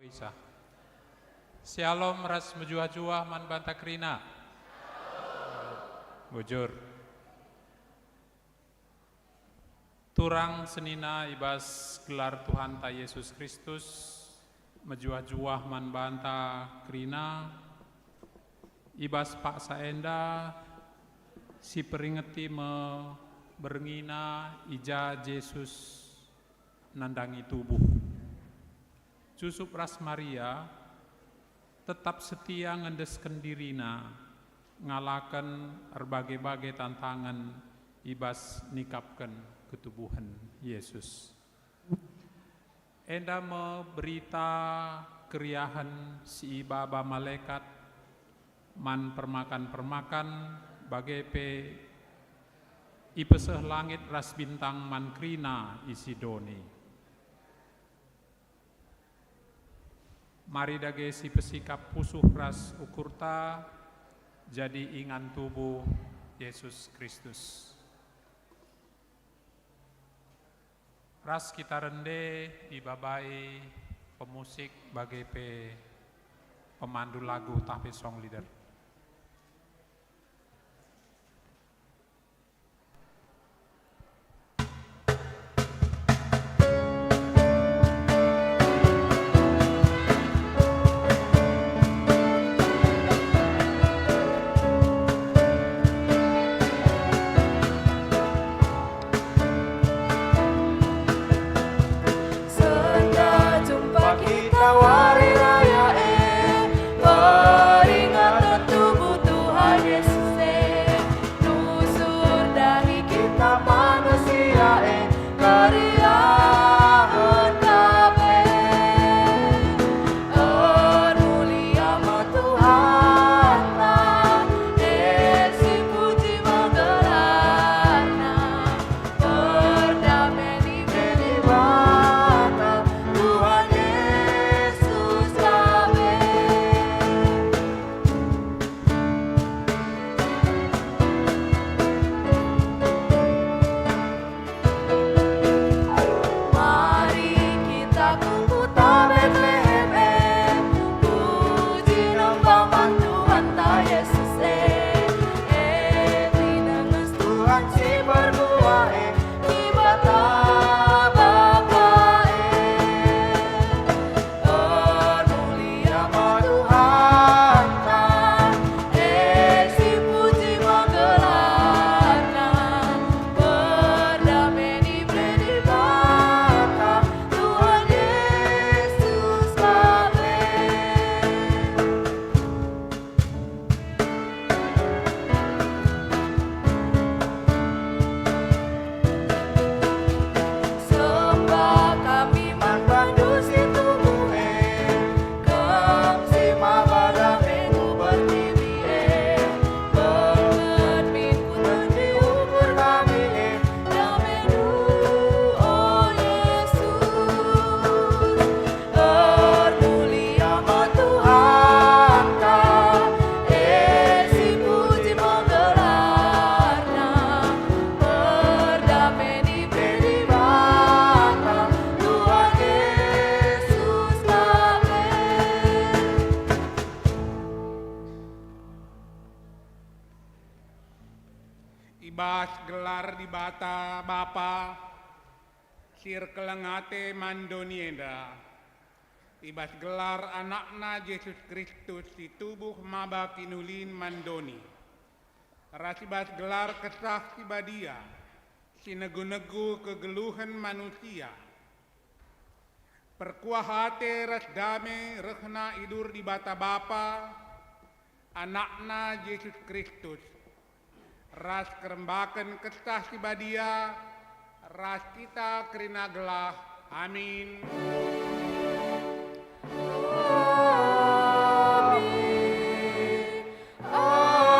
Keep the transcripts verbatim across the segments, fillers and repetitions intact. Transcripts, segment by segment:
Isa. Syalom ras mejuah-juah man banta kerina. Bujur. Turang senina i bas gelar Tuhanta Yesus Kristus, mejuah-juah man banta kerina. I bas paksa enda siperingeti me berngina i ja Jesus nandangi tubuh. Jusup ras Maria tetap setia ngendesken dirina ngalaken erbage-bage tantangen i bas nikapken ketubuhen Yesus. Enda me berita keriahen si ibaba malekat man permakan-permakan, bage pe ipeseh langit ras bintang man kerina isi doni. Mari dage sipesikap pusuh ras ukurta jadi ingan tubuh Yesus Kristus. Ras kita rende ibabai pemusik bage pe pemandu lagu tah pe song leader. Senda jumpa kita wari raya e, peringatan tubuh Tuhan Yesus e. Nusur dari kita manusia e, keriahen ka pe. Ermulia me Tuhanta, e, sipuji me gelarNa. Perdamaian ibere Dibata, Tuhan Yesus ka pe. Mari kita ku kuta Betlehem e, puji nembah man Tuhanta Yesus e. E, tinanges Tuhan si perkuah e, Dibata Bapa e. Ermulia me Tuhanta, e, sipuji me gelarNa. Perdamaian ibere Dibata, Tuhan Yesus ka pe. Sembah kami man bandu si tubuh e, Kam si maba dame ku pertiwi e, berkat min ku tendi ukur kami e, damendu, o Yesus. Ermulia me Tuhanta, e, sipuji me gelarNa. Perdamaian ibere Dibata, Tuhan Yesus ka pe. I bas gelar Dibata Bapa, si erkeleng ate man doni enda, i bas gelar AnakNa Jesus Kristus si tubuh maba kinulin man doni, ras i bas gelar Kesah Si Badia si negu-negu kegeluhen manusia, perkuah ate ras dame rehna i bas Dibata Bapa, AnakNa Jesus Kristus, ras kerembaken Kesah Si Badia, ras kita kerina gelah. Amin. Amin. Amin.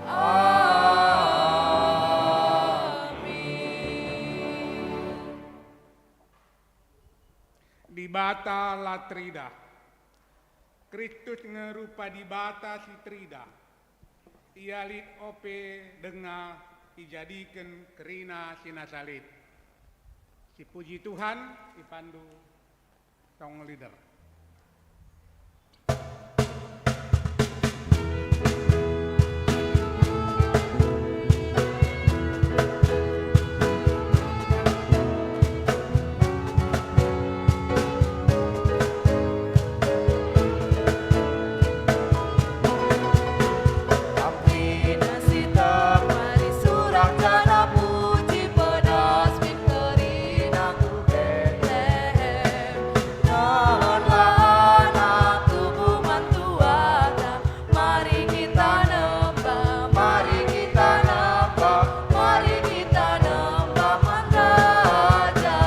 Amin. Dibata la teridah. Kristus nge rupa Dibata si teridah. Ia lit ope denga ijadiken kerina si nasa lit. Dipuji Tuhan, ipandu song leader. Mari kita nembah, mari kita nembah, mari kita nembah man Raja.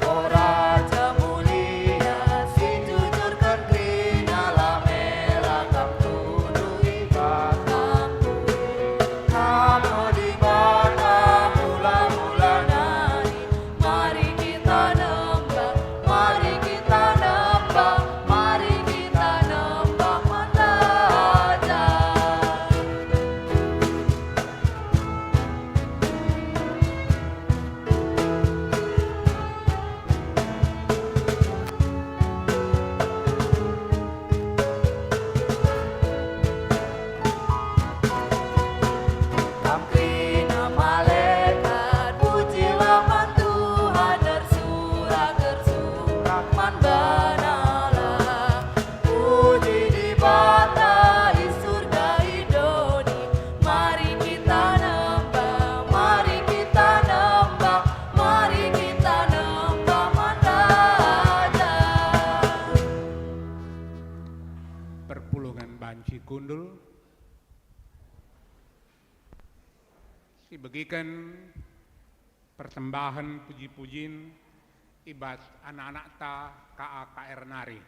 O Raja mulia, si jujurken kerina, la mela kam tunduh i bas bangku. Kam me Dibata mula-mula nari, mari kita nembah, mari kita nembah, mari kita nembah man Raja. Kam kerina malekat, pujilah man Tuhan, ersurak-ersurak man banalah. Puji Dibata i surga i doni, mari kita nembah, mari kita nembah, mari kita nembah man Raja. Perpulungen banci kundul, sibegiken persembahen puji-pujin i bas anak-anakta K A K R nari.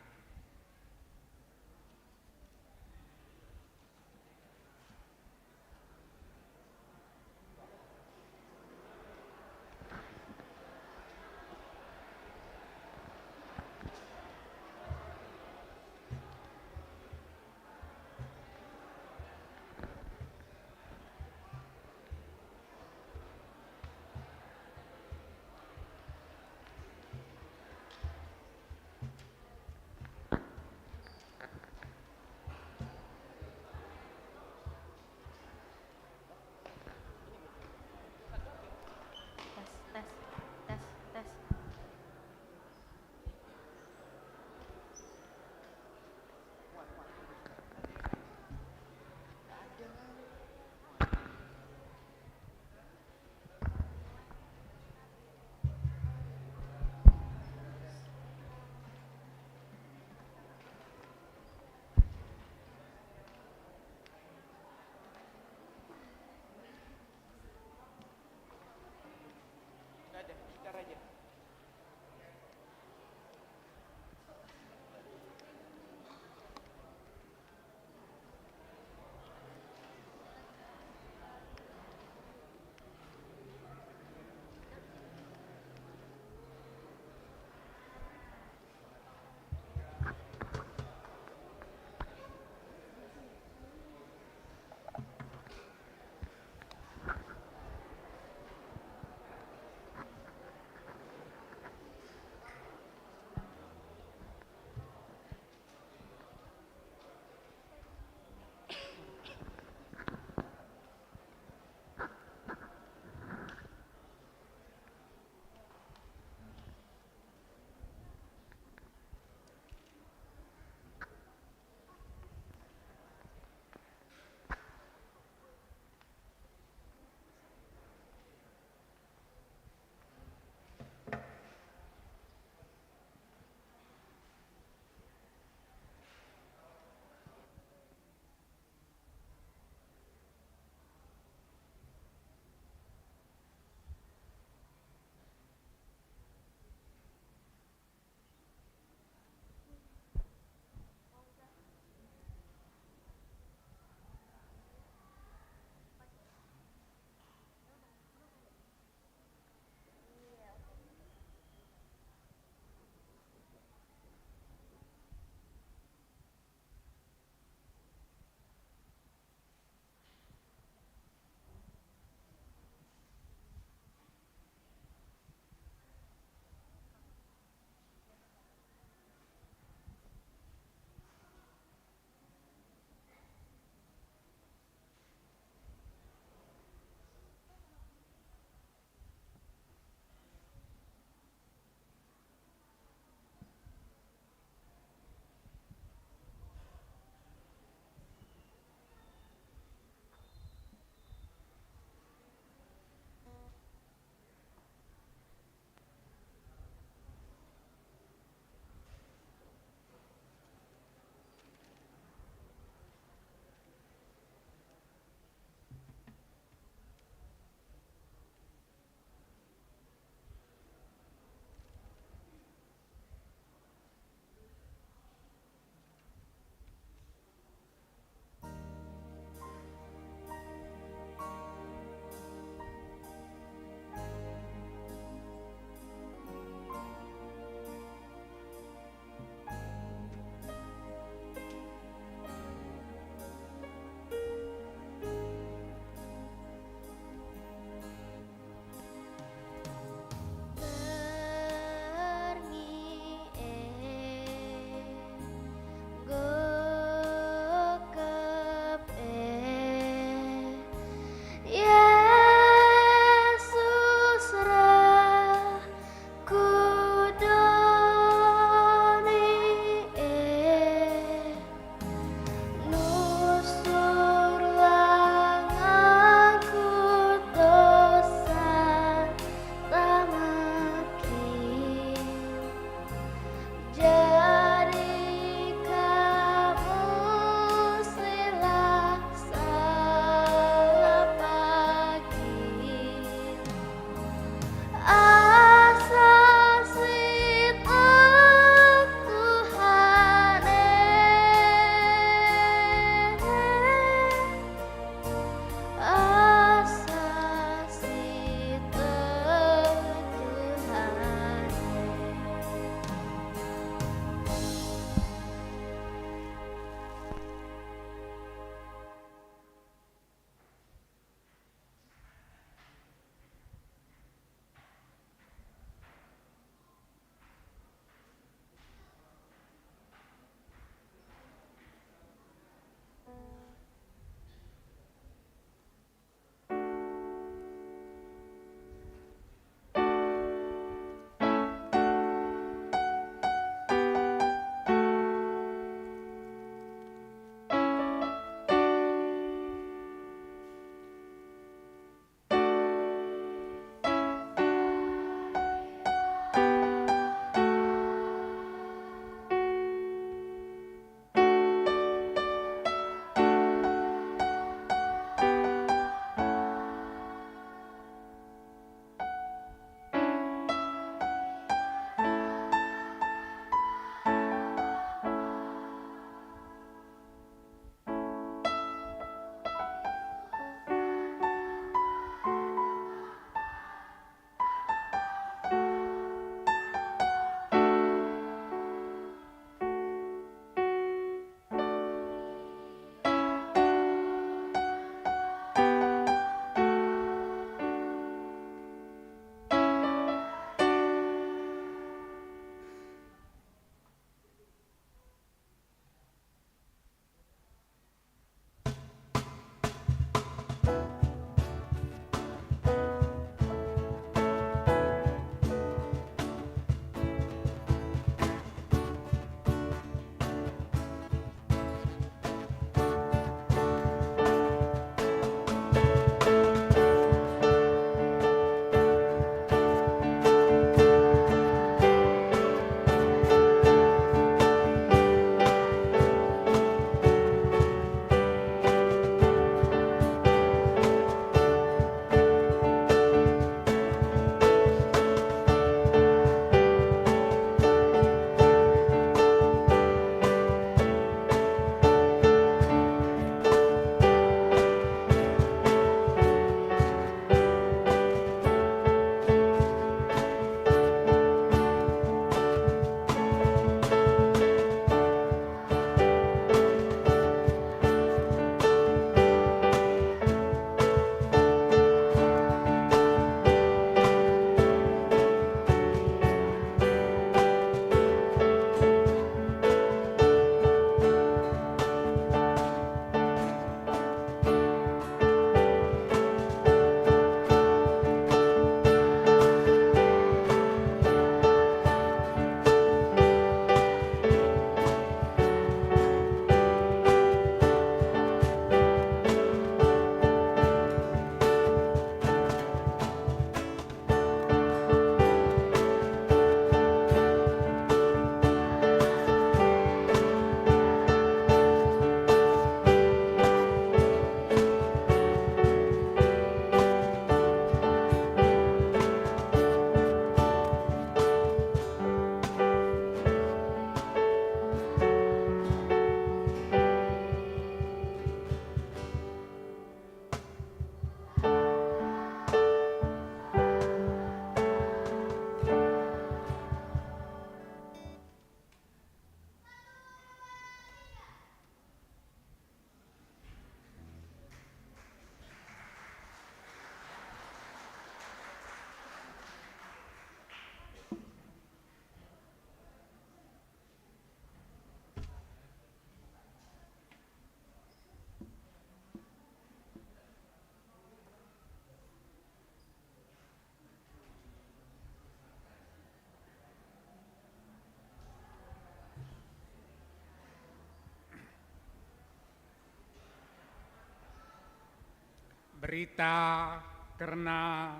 Berita kerna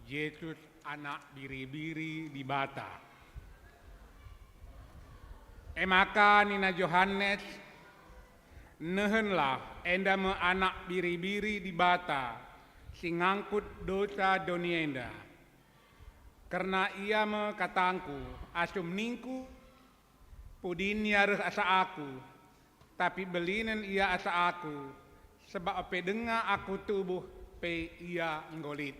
Jesus, Anak Biri-biri Dibata. E maka nina Johanes, "Nehenlah, enda me Anak Biri-biri Dibata si ngangkut dosa doni enda. Kerna ia me katangku, asum ningku, 'Pudin ia reh asa aku, tapi belinen ia asa aku, sabap ope denga aku tubuh pe ia enggo lit.'"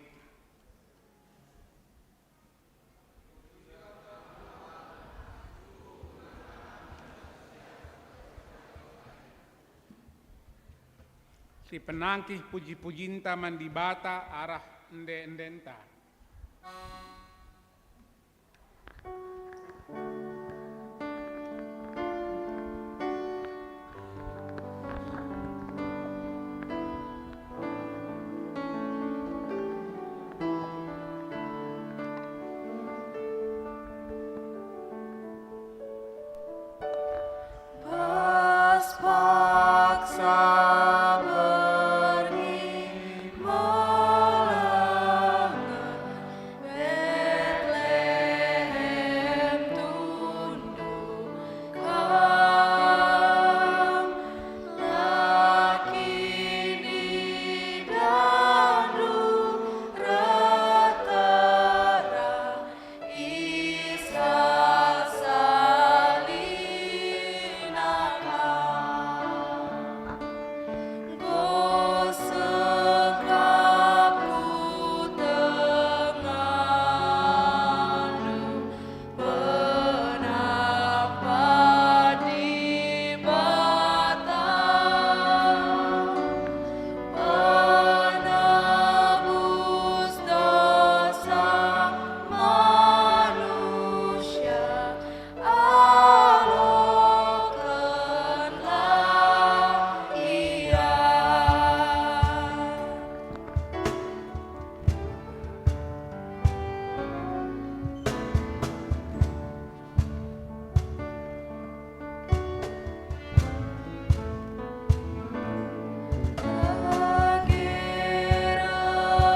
Si penangkih puji-pujinta man Dibata arah ende-endenta. Pas paksa berngi melenga, Betlehem tunduk kam, la kin idahndu reh terang, Isa salina kam. Enggo sengkap ku tengahndu, penampat Dibata, penebus dosa manusia, alokenlah Ia.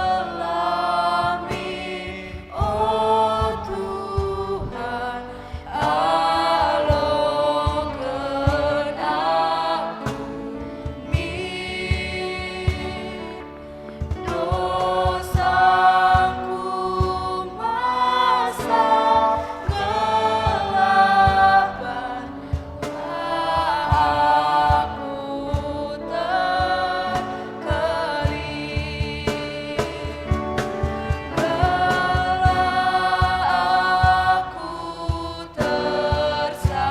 Tegerlah mi, o Tuhan, aloken aku min. Dosangku masa gelapan, la aku terkelin, gelah aku tersampai.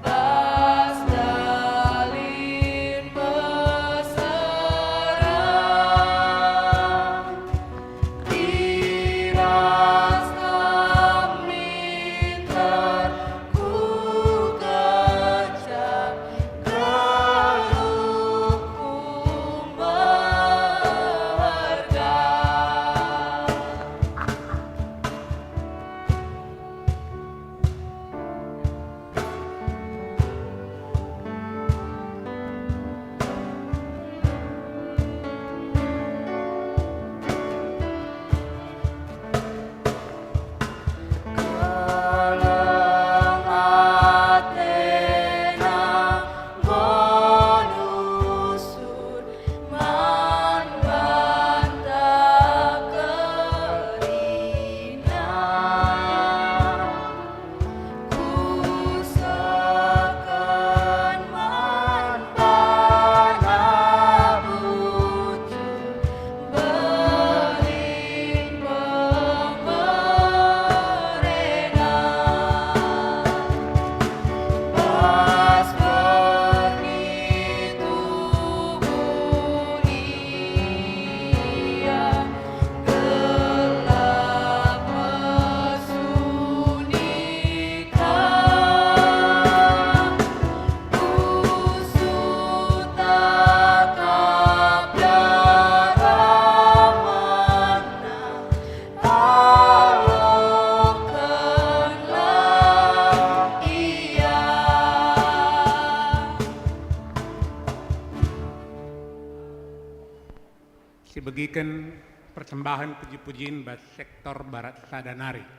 Bas dalin mesera, i ras kam minter ku gejap, geluhku merga. Iken persembahen puji-pujin bas sektor barat sada nari.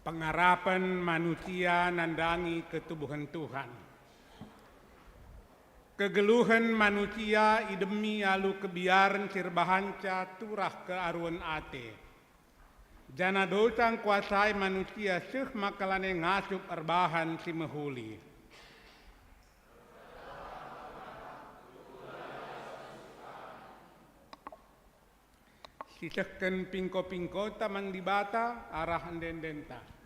Pengarapen manusia nandangi ketubuhen Tuhan. Kegeluhen manusia idemi alu kebiaren si erbahanca turah kearuen ate. Janah dosa ngkuasai manusia seh maka lanai ngasup erbahan si mehuli. Sisehken pingko-pingkota man Dibata arah ende-endenta.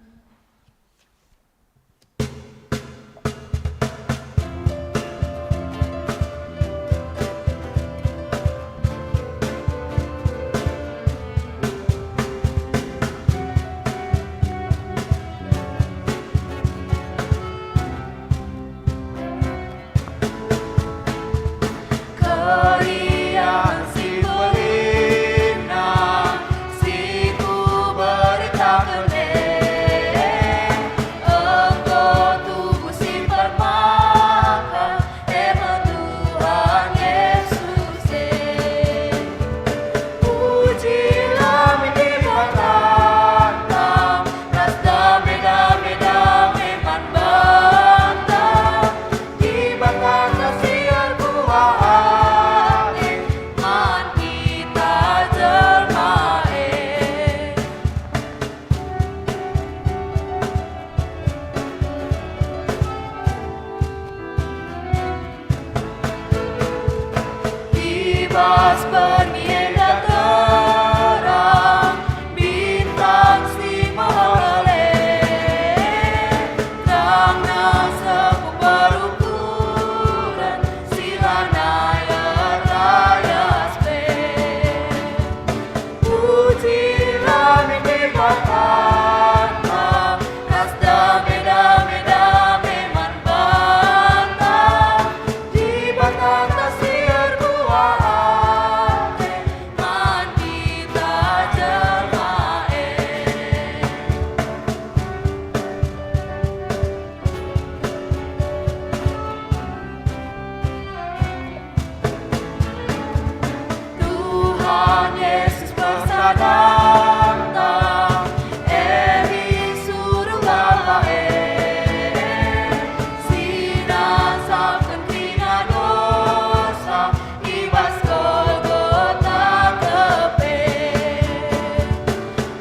Keriahen si pelina si kuberitaken e, enggo tubuh si permaka, e me Tuhan Yesus e. Pujilah min Dibatanta, ras dame, dame, dame man banta. Dibatanta si erkuah ate man kita jelma e. I bas berngi enda terang bintang si meherleng, terangna sepuh perukuren si lanai erlayas pe. Pujilah min Dibatanta, ras dame, dame, dame man banta. Dibatanta si erkuah ate man kita jelma e. Tuhan Yesus persadanta, e disuruh Bapa e, si nasapken kerina dosa i bas Golgota kepe.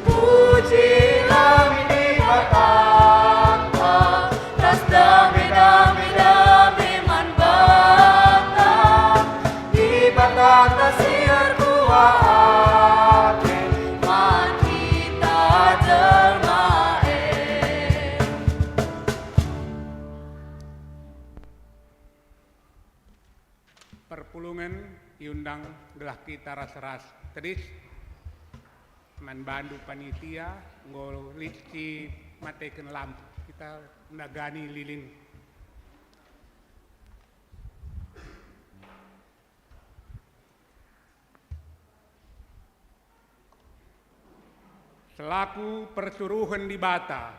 Pujilah min Dibatanta, ras dame, dame, dame man banta. Dibatanta si erkuah ate man kita jelma e. Perpulungen iundang gelah kita ras-ras tedis man bandu panitia, enggo lit si mateken lampu. Kita ndagani lilin. Selaku persuruhen Dibata,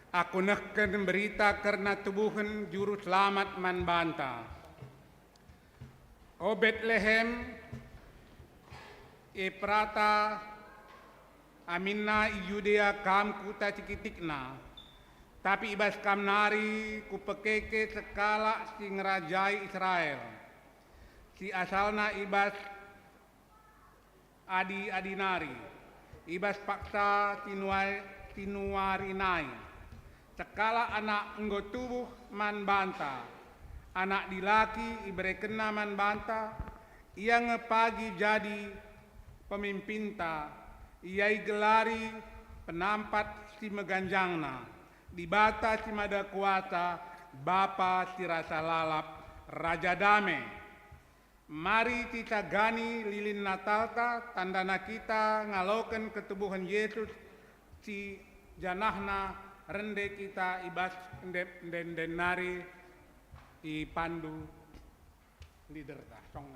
aku nehken berita kerna tubuhen Juru Selamat man banta. O Betlehem, Eprata, aminna i Judea kam kuta si kitikna, tapi i bas kam nari kupekeke sekalak si ngerajai Israel, si asalna i bas adi-adi nari, i bas paksa si nuai-, si nuari nai. Sekalak anak enggo tubuh man banta, anak dilaki iberekenna man banta, ia nge pagi jadi pemimpinta, ia igelari Penampat si Meganjangna, Dibata si Mada Kuasa, Bapa si Rasa Lalap, Raja Dame. Mari sisagani lilin Natalta, tandana kita ngaloken ketubuhen Yesus si janahna rende kita i bas ende-, ende-, enden nari ipandu leaderta. Song.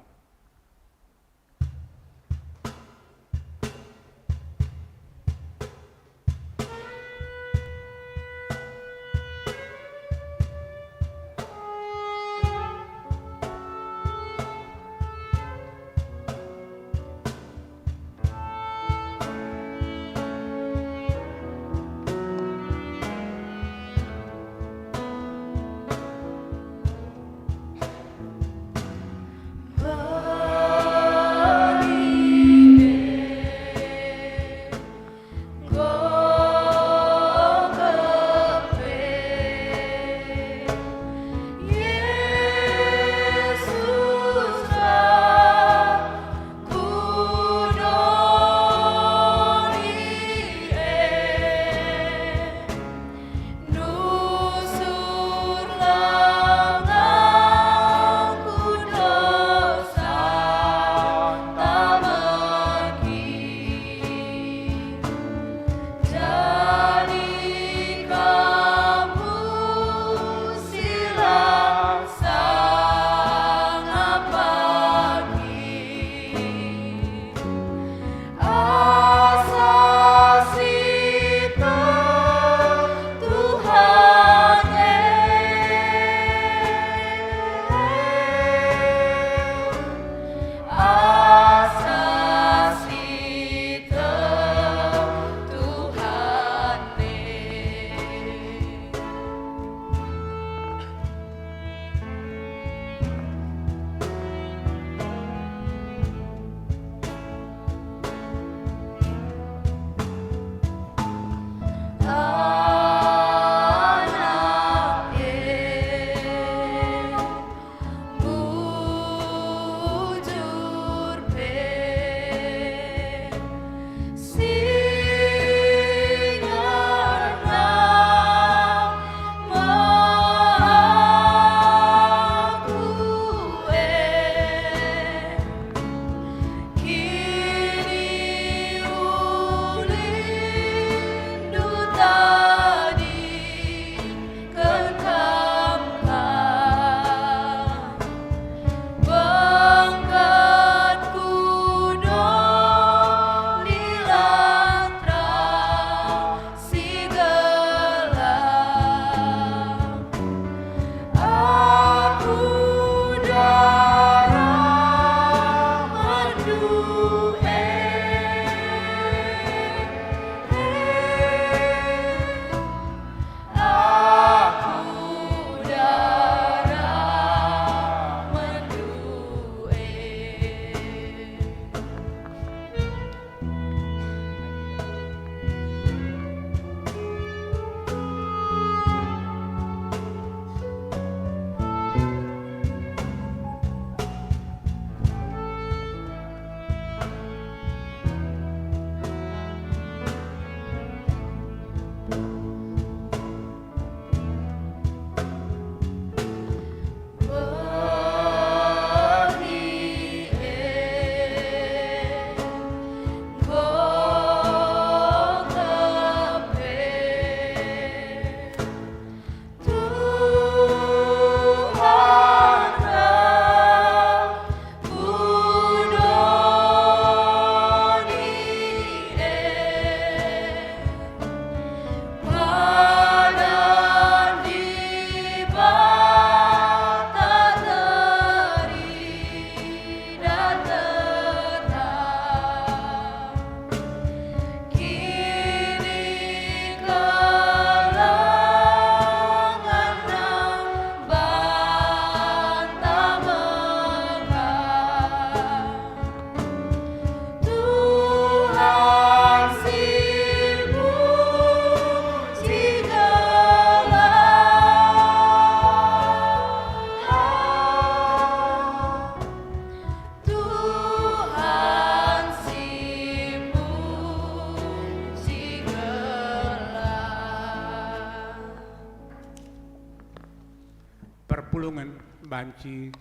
perpulungen banci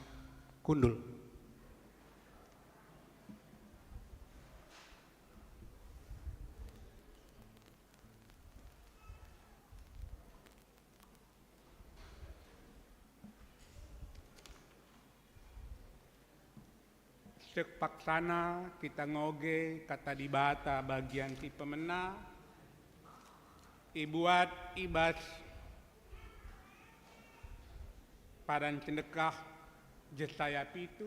kundul. Seh paksana kita ngoge Kata Dibata bagian si pemena, ibuat i bas Padan Cendekah Jesaya pitu,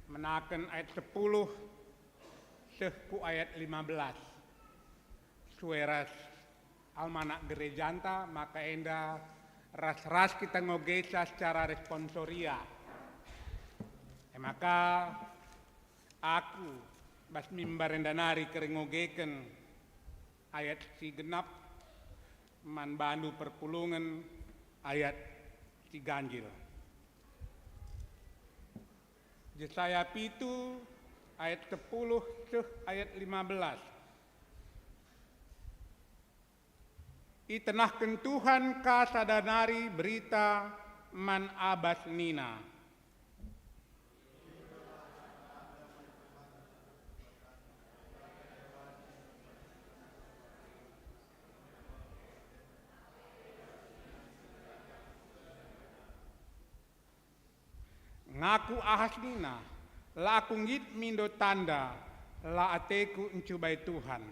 menaken ayat sepuluh seh ku ayat lima belas. Sue ras almanak gerejanta, maka enda ras-ras kita ngogesa secara responsoria. E maka, aku bas mimbar enda nari kereng ngogeken ayat si genap man bandu perpulungen ayat si ganjil. Jesaya pitu ayat sepuluh seh ayat lima belas. Itenahken Tuhan ka sada nari berita man Abas nina, ngaku Ahas nina, "La aku nggit mindo tanda, la ateku ncubai Tuhan."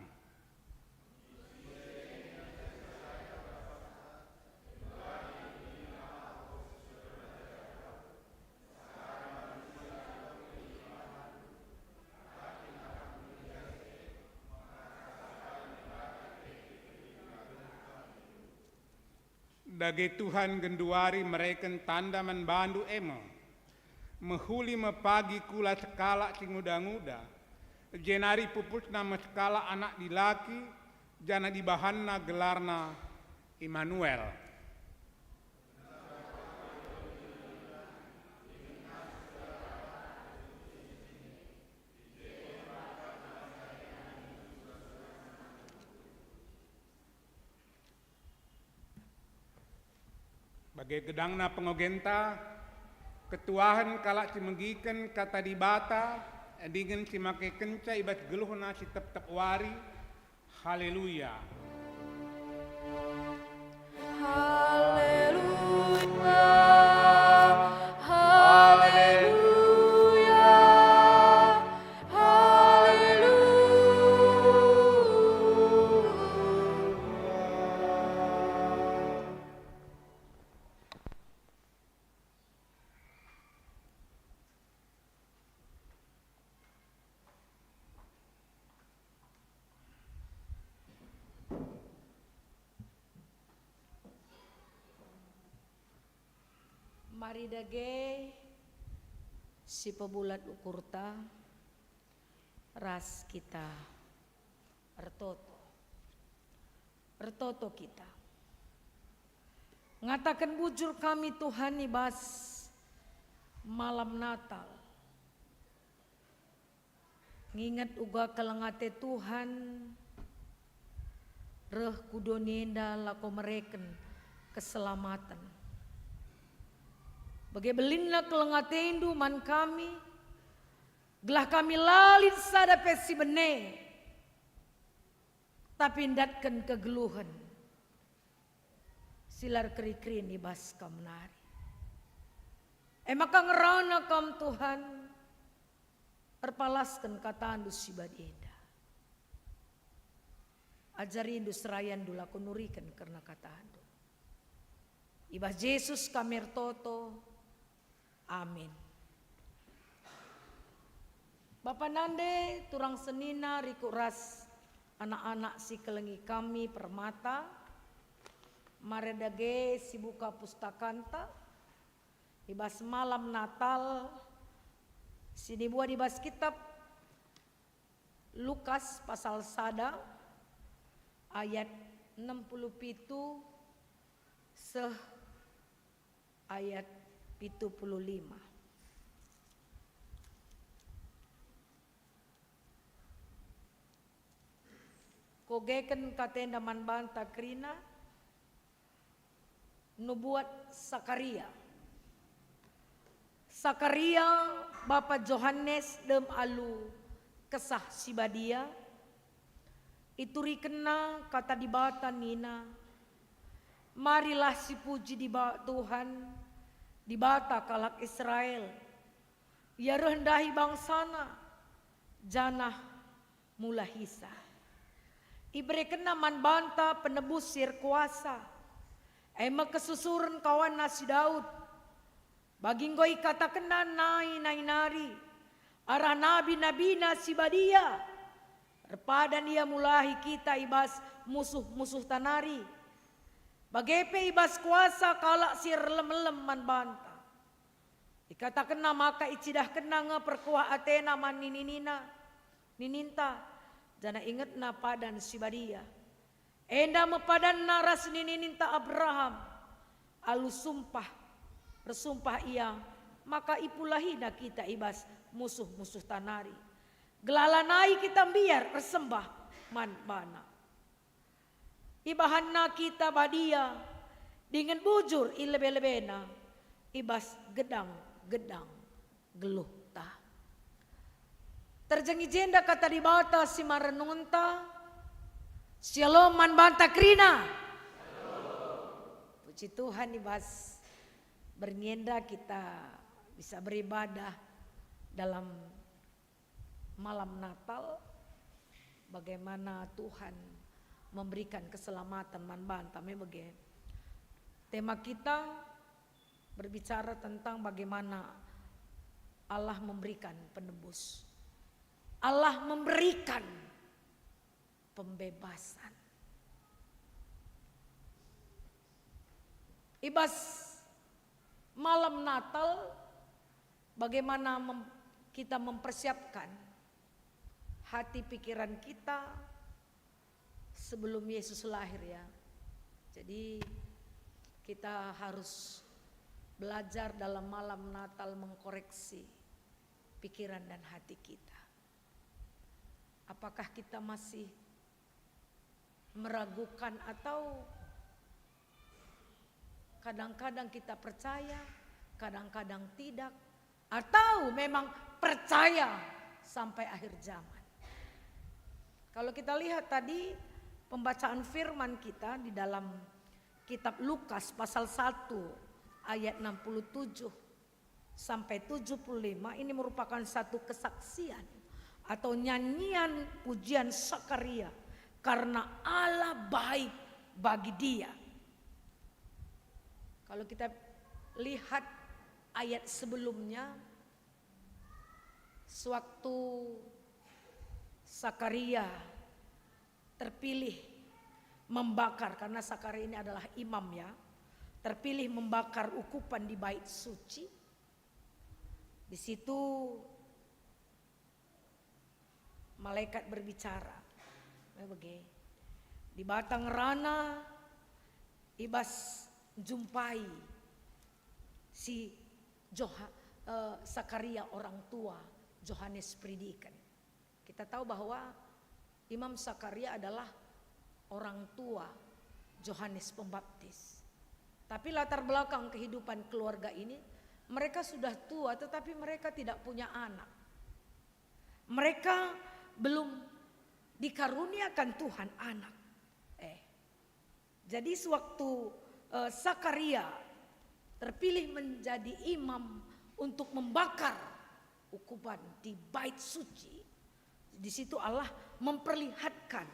Dage Tuhan genduari mereken tanda man bandu e me. Mehuli me pagi kula sekalak si nguda-nguda, jenari pupusna me sekalak anak dilaki, janah dibahanna gelarna Immanuel. Bage gedangna pengogenta, ketuahen kalak si megiken Kata Dibata, dingen si makekenca i bas geluhna si tep-tep wari. Haleluya! Haleluya, haleluya, haleluya. Mari dage sipebulat ukurta ras kita ertoto. Ertoto kita. Ngataken bujur kami, Tuhan, i bas malam Natal. Nginget uga keleng ate Tuhan reh ku doni enda lako mereken keselamaten. Bage belinna keleng ateNdu man kami, gelah kami la lit sada pe si bene, tapi ndatken kegeluhen si la erkeri-kerin i bas Kam nari. E maka ngerana Kam, Tuhan, erpalasken kataNdu si bage enda. AjariNdu serayanNdu lako nuriken kerna kataNdu. I bas Jesus kami ertoto. Amin. Bapa nande, turang senina, rikut ras anak-anak si kelengi kami permata, mari dage sibuka pustakanta i bas malam Natal si nibuat i bas kitab Lukas pasal sada ayat enam puluh pitu seh ayat pitu puluh lima. Kogeken katenda man banta kerina, Nubuat Sakaria. Sakaria, bapa Johanes, dem alu Kesah Si Badia, iturikenna kata Dibata nina, "Marilah sipuji Diba-, Tuhan, Dibata kalak Israel. Ia reh ndahi bangsaNa, janah mulahisa. IberekenNa man banta penebus si erkuasa, e me kesusuren kawanNa si Daud. Bagi enggo ikatakenNa nai-nai nari arah nabi-nabiNa si badia. Erpadan Ia mulahi kita i bas musuh-musuhta nari, bage pe i bas kuasa kalak si erlem-elem man banta." IkatakenNa maka icidahkenNa nge perkuah ateNa man nini-nina, nininta, janah ingetNa padan si badia. Enda me padanNa ras nini-ninta Abraham, alu sumpah, ersumpah Ia maka ipulahiNa kita i bas musuh-musuhta nari, gelah lanai kita mbiar ersembah man baNa. IbahanNa kita badia dingen bujur i lebe-lebeNa i bas gedang-gedang geluhta. Terjeng i jenda kata Dibata si man renungenta. Shalom man banta kerina. Puji Tuhan, i bas berngi enda kita bisa beribadah dalam malam Natal, bagaimana Tuhan memberikan keselamatan man banta me bage. Tema kita berbicara tentang bagaimana Allah memberikan penebus. Allah memberikan pembebasan. I bas malam Natal, bagaimana mem-, kita mempersiapkan hati pikiran kita sebelum Yesus lahir, ya. Jadi, kita harus belajar dalam malam Natal mengkoreksi pikiran dan hati kita. Apakah kita masih meragukan atau kadang-kadang kita percaya, kadang-kadang tidak, atau memang percaya sampai akhir zaman? Kalau kita lihat tadi pembacaan firman kita di dalam kitab Lukas pasal satu ayat enam puluh tujuh sampai tujuh puluh lima, ini merupakan satu kesaksian atau nyanyian pujian Sakaria karena Allah baik bagi dia. Kalau kita lihat ayat sebelumnya, sewaktu Sakaria terpilih membakar, karena Sakaria ini adalah imam, ya, terpilih membakar ukupan di Bait Suci. Di situ malaikat berbicara, eh, bage. Dibata ngerana i bas njumpai si Joha-, eh, Sakaria orang tua Johanes Peridiken. Kita tahu bahwa Imam Sakaria adalah orang tua Johanes Pembaptis. Tapi latar belakang kehidupan keluarga ini, mereka sudah tua tetapi mereka tidak punya anak. Mereka belum dikaruniakan Tuhan anak. Eh. Jadi sewaktu, eh, Sakaria terpilih menjadi imam untuk membakar ukupan di Bait Suci, di situ Allah memperlihatkan,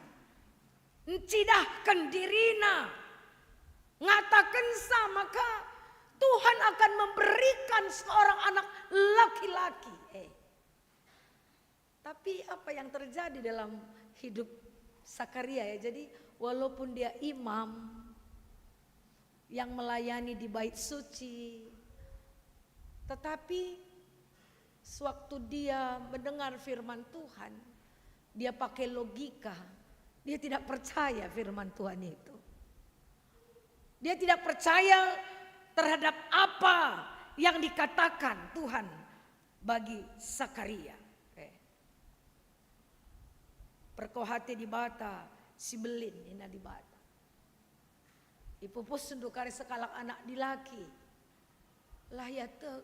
ncidahken diriNa, ngatakenca maka Tuhan akan memberikan seorang anak laki-laki. Eh. Tapi apa yang terjadi dalam hidup Sakaria, ya? Jadi, walaupun dia imam yang melayani di Bait Suci, tetapi sewaktu dia mendengar firman Tuhan, dia pakai logika, dia tidak percaya firman Tuhan itu. Dia tidak percaya terhadap apa yang dikatakan Tuhan bagi Sakaria. Eh. Perkuah ate Dibata si mbelin nina Dibata. Ipupusndu kari sekalak anak dilaki. Lah ia tek,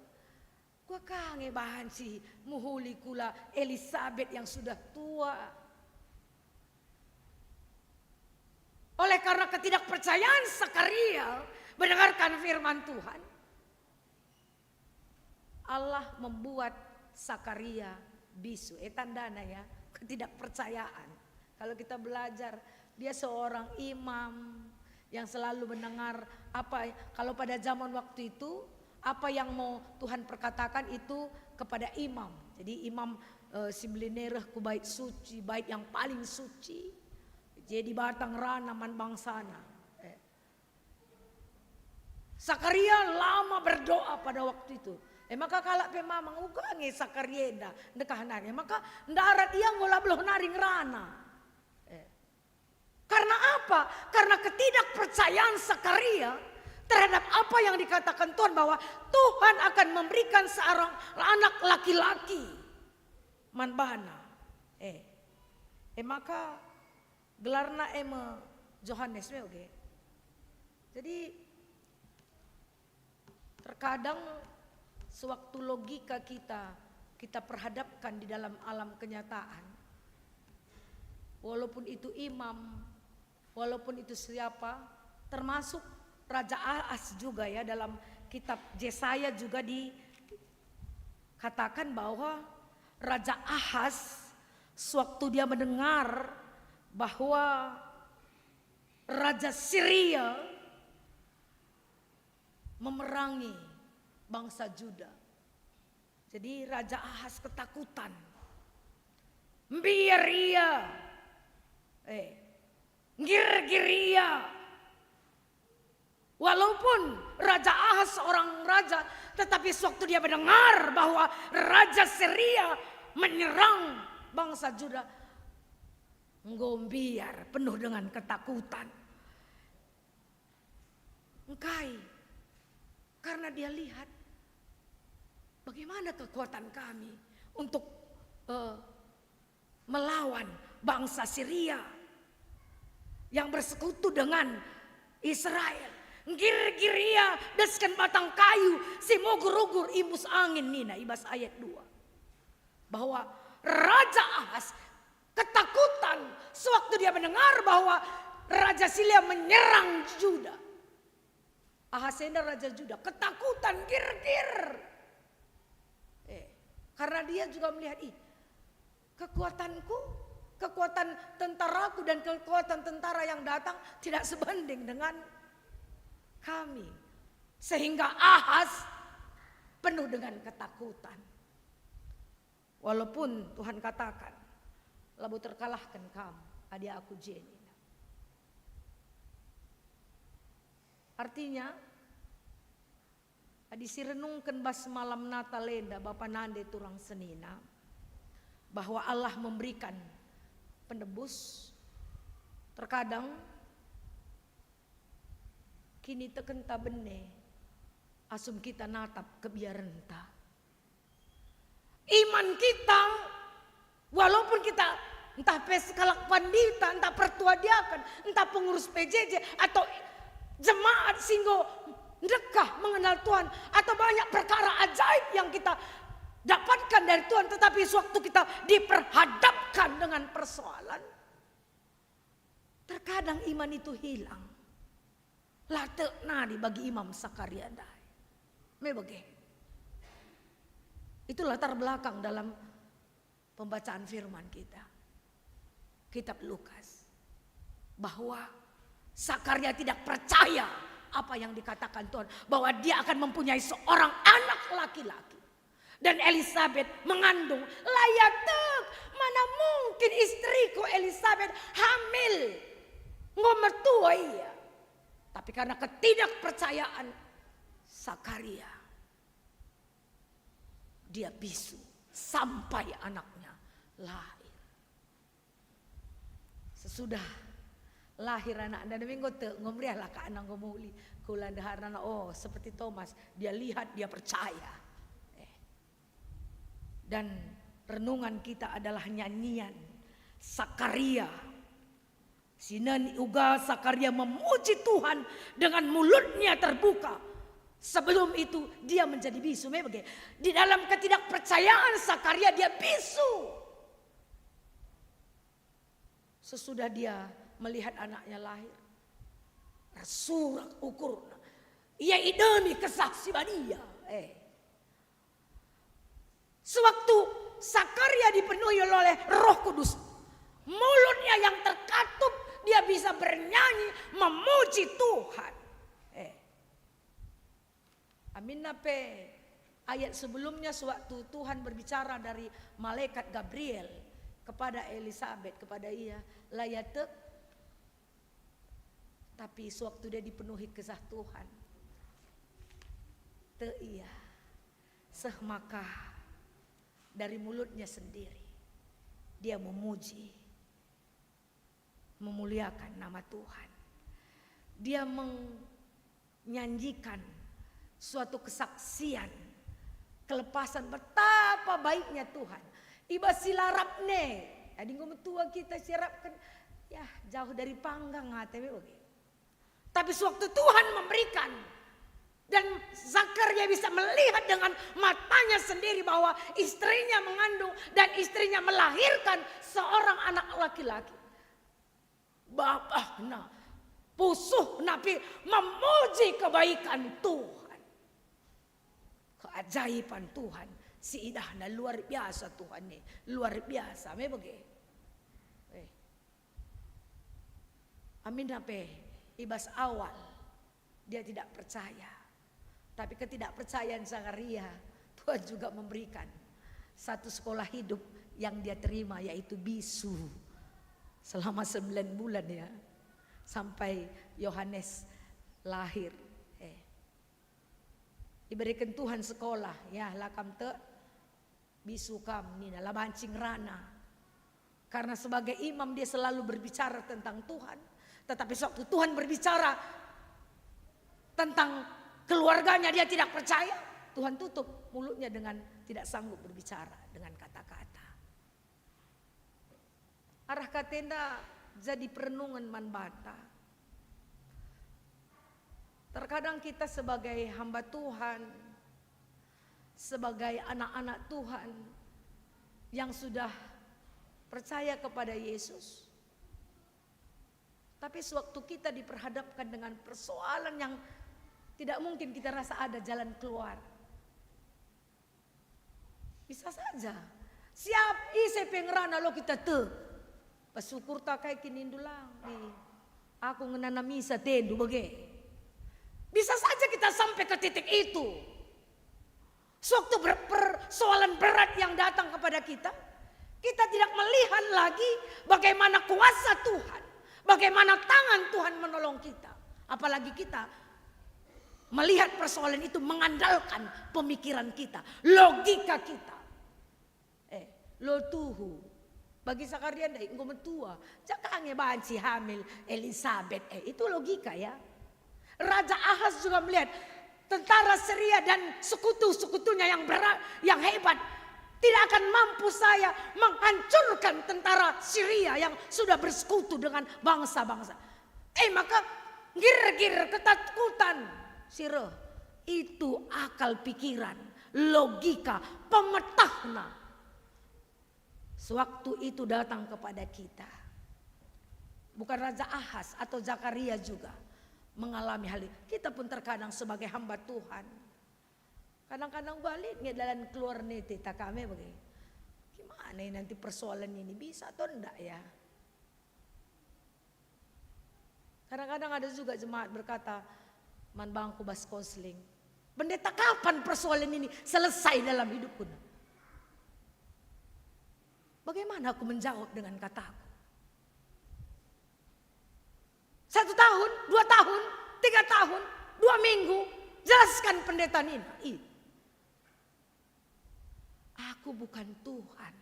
kuga ka nge bahan si mehuli kula Elisabet yang sudah tua. Oleh karena ketidakpercayaan Sakaria mendengarkan firman Tuhan, Allah membuat Sakaria bisu. Eh, tandana ya, ketidakpercayaan. Kalau kita belajar, dia seorang imam yang selalu mendengar apa, kalau pada zaman waktu itu, apa yang mau Tuhan perkatakan itu kepada imam. Jadi imam, eh, si mbelin e reh ku bait suci, bait yang paling suci. Jadi batang rana man bangsana. Eh. Sakaria lama berdoa pada waktu itu. E maka kalak pe mamang, "Uga nge Sakaria enda ndekah nari." E maka ndarat ia enggo la beluh nari ngerana. Eh. Karena apa? Karena ketidakpercayaan Sakaria terhadap apa yang dikatakan Tuhan, bahwa Tuhan akan memberikan seorang anak laki-laki man bana. Eh. E maka gelarna e me Johanes me oge. Jadi, terkadang sewaktu logika kita, kita perhadapkan di dalam alam kenyataan, walaupun itu imam, walaupun itu siapa, termasuk Raja Ahas juga ya, dalam kitab Jesaya juga dikatakan bahwa Raja Ahas sewaktu dia mendengar bahwa Raja Siria memerangi bangsa Juda. Jadi Raja Ahas ketakutan. Mbiar ia. Eh, nggirgir ia. Walaupun Raja Ahas seorang raja, tetapi sewaktu dia mendengar bahwa Raja Siria menyerang bangsa Juda, enggo mbiar, penuh dengan ketakutan. Engkai? Karena dia lihat, bagaimana kekuatan kami untuk, eh, melawan bangsa Siria yang bersekutu dengan Israel. Nggirgir ia desken batang kayu si mugur-ugur imbus angin, nina i bas ayat dua. Bahwa Raja Ahas ketakutan sewaktu dia mendengar bahwa Raja Siria menyerang Juda. Ahas enda raja Juda, ketakutan, girgir. Eh, karena dia juga melihat, "Ih, kekuatanku, kekuatan tentaraku dan kekuatan tentara yang datang tidak sebanding dengan kami." Sehingga Ahas penuh dengan ketakutan. Walaupun Tuhan katakan, "Labo terkalahken kam, adi Aku je," nina. Artinya, adi sirenungken bas malam Natal enda, bapa nande turang senina, bahwa Allah memberikan penebus, terkadang kinitekenta bene asum kita natap kebiarenta. Iman kita, walaupun kita ntah pe sekalak pandita, ntah pertua diaken, ntah pengurus P J J, atau jemaat si enggo ndekah mengenal Tuhan, atau banyak perkara ajaib yang kita dapatkan dari Tuhan, tetapi sewaktu kita diperhadapkan dengan persoalan, terkadang iman itu hilang. La tek nari bagi Imam Sakaria ndai. Me bage. Itu latar belakang dalam pembacaan firman kita. Kitab Lukas. Bahwa Sakaria tidak percaya apa yang dikatakan Tuhan, bahwa dia akan mempunyai seorang anak laki-laki. Dan Elisabet mengandung, la ia tek, mana mungkin istriku Elisabet hamil, enggo mertua ia. Tapi karena ketidakpercayaan Sakaria, dia bisu sampai anaknya lahir. Sesudah lahir anakna, enggo tek, enggo meriahlah ka anak, enggo mehuli. Kula ndeharna, oh, seperti Thomas, dia lihat, dia percaya. Eh. Dan renungan kita adalah nyanyian Sakaria. Sinen uga Sakaria memuji Tuhan dengan mulutnya terbuka. Sebelum itu dia menjadi bisu. Me bage. Di dalam ketidakpercayaan Sakaria dia bisu. Sesudah dia melihat anaknya lahir, ersurak ukurna. Ia idemi Kesah Si Badia. Eh. Sewaktu Sakaria dipenuhi oleh Roh Kudus, mulutnya yang terkatup, dia bisa bernyanyi memuji Tuhan. Eh. Aminna pe ayat sebelumnya, sewaktu Tuhan berbicara dari malaikat Gabriel kepada Elisabet, kepada ia, la ia tek, tapi sewaktu dia dipenuhi Kesah Tuhan, tek ia. Seh maka dari mulutnya sendiri dia memuji, memuliakan nama Tuhan. Dia menyanyikan suatu kesaksian kelepasan, betapa baiknya Tuhan. I bas si la rap ne, adi enggo metua kita si rap kan, ya, jauh dari panggang ate me bage. Tapi sewaktu Tuhan memberikan, dan Zakaria bisa melihat dengan matanya sendiri bahwa istrinya mengandung dan istrinya melahirkan seorang anak laki-laki. Babahna, pusuhna pe memuji kebaikan Tuhan. Keajaiban Tuhan si idahna luar biasa, Tuhan e, luar biasa me bage. Eh. Aminna pe, i bas awal dia tidak percaya. Tapi ketidakpercayaan Zakaria, Tuhan juga memberikan satu sekolah hidup yang dia terima, yaitu bisu selama sembilan bulan, ya, sampai Yohanes lahir. Eh. Iberikan Tuhan sekolah, ya, la kam tek, bisu kam, nina, la banci ngerana. Karena sebagai imam dia selalu berbicara tentang Tuhan. Tetapi sewaktu Tuhan berbicara tentang keluarganya, dia tidak percaya, Tuhan tutup mulutnya dengan tidak sanggup berbicara dengan kata-kata. Arah katenda jadi perenungen man banta. Terkadang kita sebagai hamba Tuhan, sebagai anak-anak Tuhan yang sudah percaya kepada Yesus, tapi sewaktu kita diperhadapkan dengan persoalan yang tidak mungkin kita rasa ada jalan keluar, bisa saja. Siap ise pe ngerana lo kita tek. Pas ukurta kai kin nindu lang, nih. Aku ngenanam isa tendu bage. Bisa saja kita sampai ke titik itu. Sewaktu ber-, persoalan berat yang datang kepada kita, kita tidak melihat lagi bagaimana kuasa Tuhan, bagaimana tangan Tuhan menolong kita. Apalagi kita melihat persoalan itu mengandalkan pemikiran kita, logika kita. Eh, lo tuhu. Bagi Sakaria ndai enggo metua. Jaka nge banci hamil Elisabet. Eh, itu logika, ya. Raja Ahas juga melihat tentara Syria dan sekutu-sekutunya yang berat, yang hebat, tidak akan mampu saya menghancurkan tentara Syria yang sudah bersekutu dengan bangsa-bangsa. Eh, maka gir-gir ketakutan si reh. Itu akal pikiran, logika, pemetahna. Sewaktu itu datang kepada kita. Bukan Raja Ahas atau Zakaria juga mengalami hal itu. Kita pun terkadang sebagai hamba Tuhan, kadang-kadang balik nge dalan keluar nete takame bage. Gimana nanti persoalan ini, bisa atau ndak, ya? Kadang-kadang ada juga jemaat berkata, "Man bangku bas konseling, Pendeta, kapan persoalan ini selesai dalam hidupku?" Bagaimana aku menjawab dengan kataku? Satu tahun, dua tahun, tiga tahun, dua minggu, jelaskan, Pendeta, nina. Ih. Aku bukan Tuhan.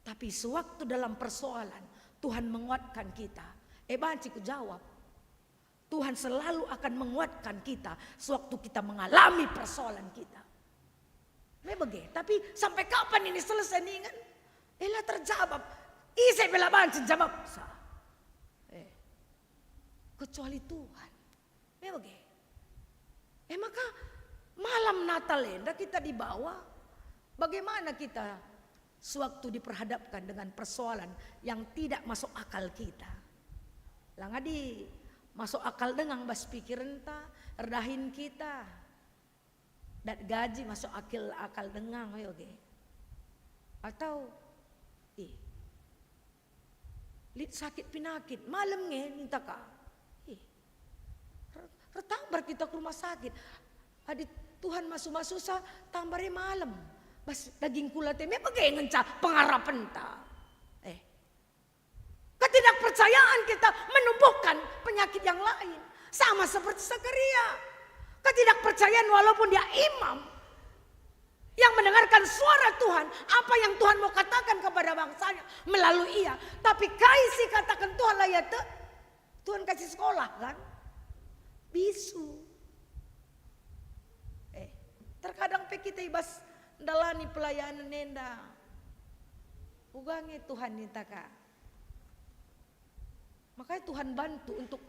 Tapi sewaktu dalam persoalan, Tuhan menguatkan kita. Eh, banci kujawab. Tuhan selalu akan menguatkan kita sewaktu kita mengalami persoalan kita. Me bage, tapi sampai kapan ini selesai ningen? Eh, la terjawab. Ise pe la banci jawab. Sa. kecuali Tuhan. Me bage. Eh, maka malam Natal enda kita dibawa, bagaimana kita sewaktu diperhadapkan dengan persoalan yang tidak masuk akal kita? Langadi masuk akal denga bas pikirenta, erdahin kita. Dat gaji masuk akal, akal denga, ayo ge. Atau, ih, lit sakit pinakit, malem nge ninta ka. Ih, er-, ertabar kita ke rumah sakit. Adi Tuhan masu-masu sa, tambar e malem. Bas daging kula te, me bage ngenca pengarapenta. Eh, ketidakpercayaan kita menumbuhkan penyakit yang lain. Sama seperti Zakaria. Ketidakpercayaan walaupun dia imam yang mendengarkan suara Tuhan, apa yang Tuhan mau katakan kepada bangsanya melalui ia. Tapi kai si katakan Tuhan la ia tek, Tuhan kasih sekolah kan? Bisu. Eh, terkadang pe kita i bas ndalani pelayanan enda. Uga nge Tuhan ninta ka. Makanya Tuhan bantu untuk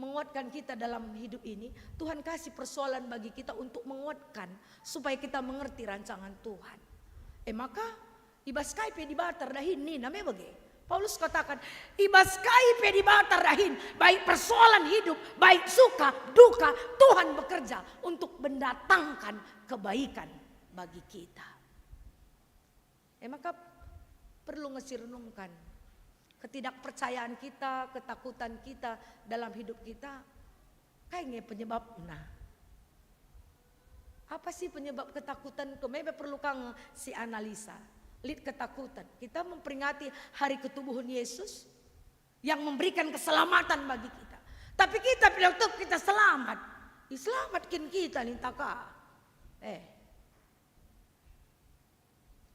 menguatkan kita dalam hidup ini. Tuhan kasih persoalan bagi kita untuk menguatkan supaya kita mengerti rancangan Tuhan. Eh, maka, "I bas kai pe Dibata erdahin," nina me bage. Paulus katakan, "I bas kai pe Dibata erdahin, baik persoalan hidup, baik suka, duka, Tuhan bekerja untuk mendatangkan kebaikan bagi kita." Eh, maka perlu nge si renungkan. Ketidakpercayaan kita, ketakutan kita dalam hidup kita, kai nge penyebabna? Apa sih penyebab ketakutan? Kemebe perlu kang si analisa. Lit ketakutan. Kita memperingati hari ketubuhan Yesus yang memberikan keselamatan bagi kita. Tapi kita bila tek kita selamat. Ih, selamat kin kita ninta ka. Eh.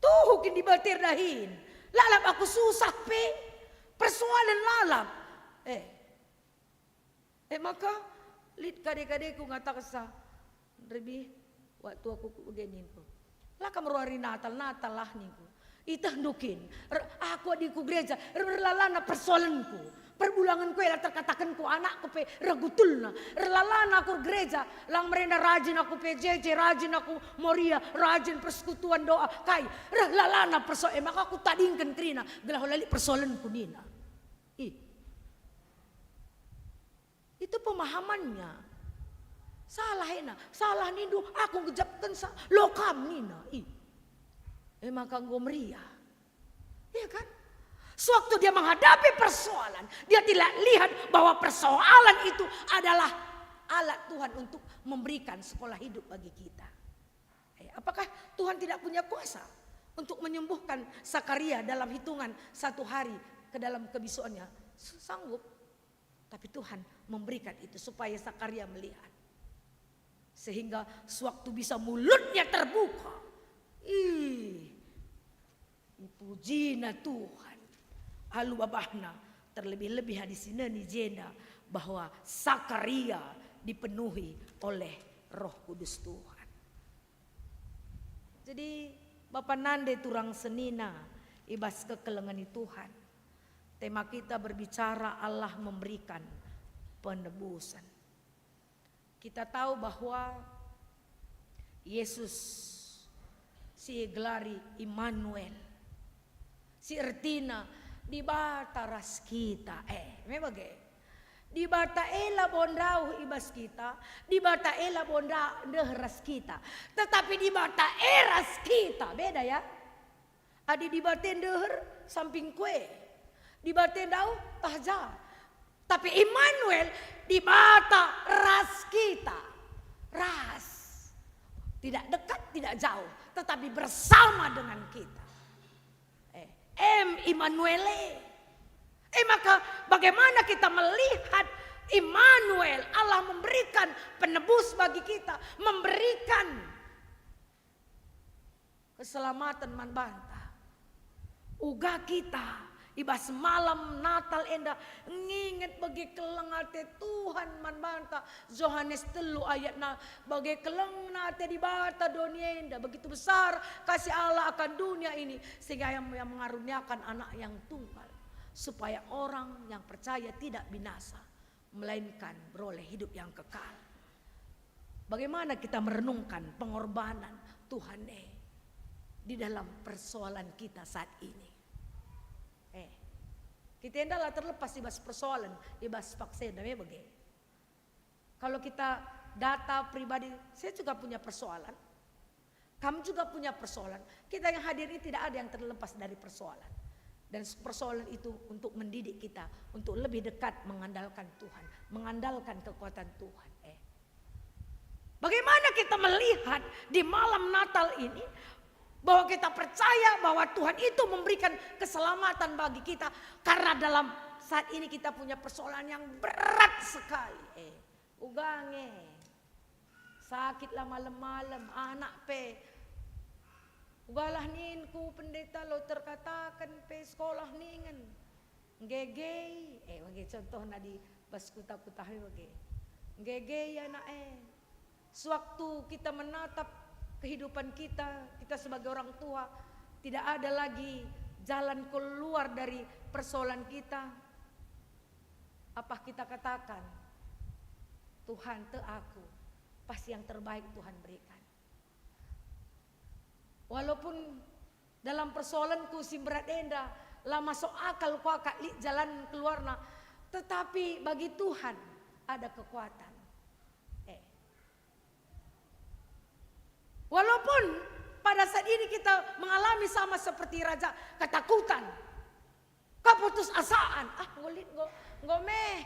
Tuhu kin Dibata erdahin. Lalap aku susah pe. Persoalan lalap. Eh. Eh, maka lit kade-kadeku ngatakensa, "Rebi, waktu aku ku bage," ningku. "La kam ruari Natal, Natal lah," ningku. "Itehndu kin, er-, aku adi ku gereja, er-, erlalana persoalenku. Perbulangenku ela terkatakenku, anakku pe reh gutulna. Erlalana aku gereja, lang merenda rajin aku P J J, rajin aku Moria, rajin persekutuan doa, kai. Erlalana persoal, eh, maka aku tadingken kerina, gelah la lit persoalenku," nina. Ih. Itu pemahamannya. Salah ena, salah nindu, aku ngejapkensa, lo kam nina. Ih. Eh, maka enggo meriah. Iya kan? Sewaktu dia menghadapi persoalan, dia tidak lihat bahwa persoalan itu adalah alat Tuhan untuk memberikan sekolah hidup bagi kita. Eh, apakah Tuhan tidak punya kuasa untuk menyembuhkan Zakaria dalam hitungan satu hari ke dalam kebisuannya? S-, sanggup. Tapi Tuhan memberikan itu supaya Zakaria melihat. Sehingga sewaktu bisa mulutnya terbuka, ih, ipujina Tuhan. Alu babahna, terlebih-lebih adi sineni jenda bahwa Zakaria dipenuhi oleh Roh Kudus Tuhan. Jadi, bapa nande turang senina i bas kekelengen Tuhan, tema kita berbicara Allah memberikan penebusan. Kita tahu bahwa Yesus si igelari Immanuel, si ertina Dibata ras kita. Eh, me bage. Dibata e labo ndauh i bas kita, Dibata e labo nda-, ndeh ras kita. Tetapi Dibata e ras kita, beda ya. Adi Dibata e ndeher, samping kue. Dibata e ndauh, tah ja. Tapi Immanuel, Dibata ras kita. Ras. Tidak dekat, tidak jauh, tetapi bersama dengan kita. Eh, em Immanuel e. Eh, maka bagaimana kita melihat Immanuel, Allah memberikan penebus bagi kita, memberikan keselamatan man banta. Uga kita i bas malam Natal enda nginget bage keleng ate Tuhan man banta. Johanes telu ayatna, bage kelengna ate Dibata doni enda, begitu besar kasih Allah akan dunia ini, sehingga Ia mengaruniakan Anak yang tunggal, supaya orang yang percaya tidak binasa, melainkan beroleh hidup yang kekal. Bagaimana kita merenungkan pengorbanan Tuhan e di dalam persoalan kita saat ini? Eh, kita enda la terlepas i bas persoalan, i bas paksa enda me bage. Kalau kita data pribadi, saya juga punya persoalan. Kamu juga punya persoalan. Kita yang hadir ini tidak ada yang terlepas dari persoalan. Dan persoalan itu untuk mendidik kita, untuk lebih dekat mengandalkan Tuhan, mengandalkan kekuatan Tuhan. Eh. Bagaimana kita melihat di malam Natal ini bahwa kita percaya bahwa Tuhan itu memberikan keselamatan bagi kita, karena dalam saat ini kita punya persoalan yang berat sekali. Eh, uga nge. Sakit la malem-malem, anak pe. Uga la ningku, pendeta, la terkataken pe, sekolah ningen. Nggegei, eh, bage contohna di bas kuta-kuta e bage. Nggegei anak e. Sewaktu kita menatap kehidupan kita, kita sebagai orang tua, tidak ada lagi jalan keluar dari persoalan kita. Apa kita katakan, "Tuhan, tek aku, pasti yang terbaik Tuhan berikan." Walaupun dalam persoalanku si berat enda, la masuk akal kuakap lit jalan keluarna, tetapi bagi Tuhan ada kekuatan. Eh. Walaupun pada saat ini kita mengalami sama seperti raja, ketakutan, keputusasaan, ah, enggo lit, enggo, enggo meh.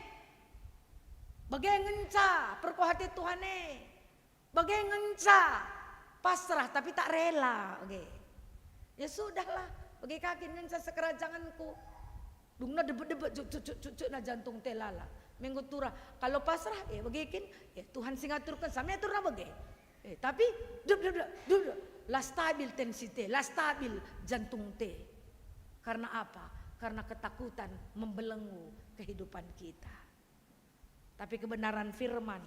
Bage ngenca perkuah ate Tuhan e. Bage ngenca pasrah, tapi tak rela, oke. Ya sudahlah, bage ka kin ngenca sekerajangenku. Dungna debet-debet, juk, juk, juk, juk, juk, na jantung te lala. Menggo turah. Kalau pasrah, eh, bage kin, eh, Tuhan si ngaturken, sami aturna bage. Eh, tapi, dup, dup, dup, dup, dup. La stabil tensi te, la stabil jantung te. Karena apa? Karena ketakutan membelenggu kehidupan kita. Tapi kebenaran firman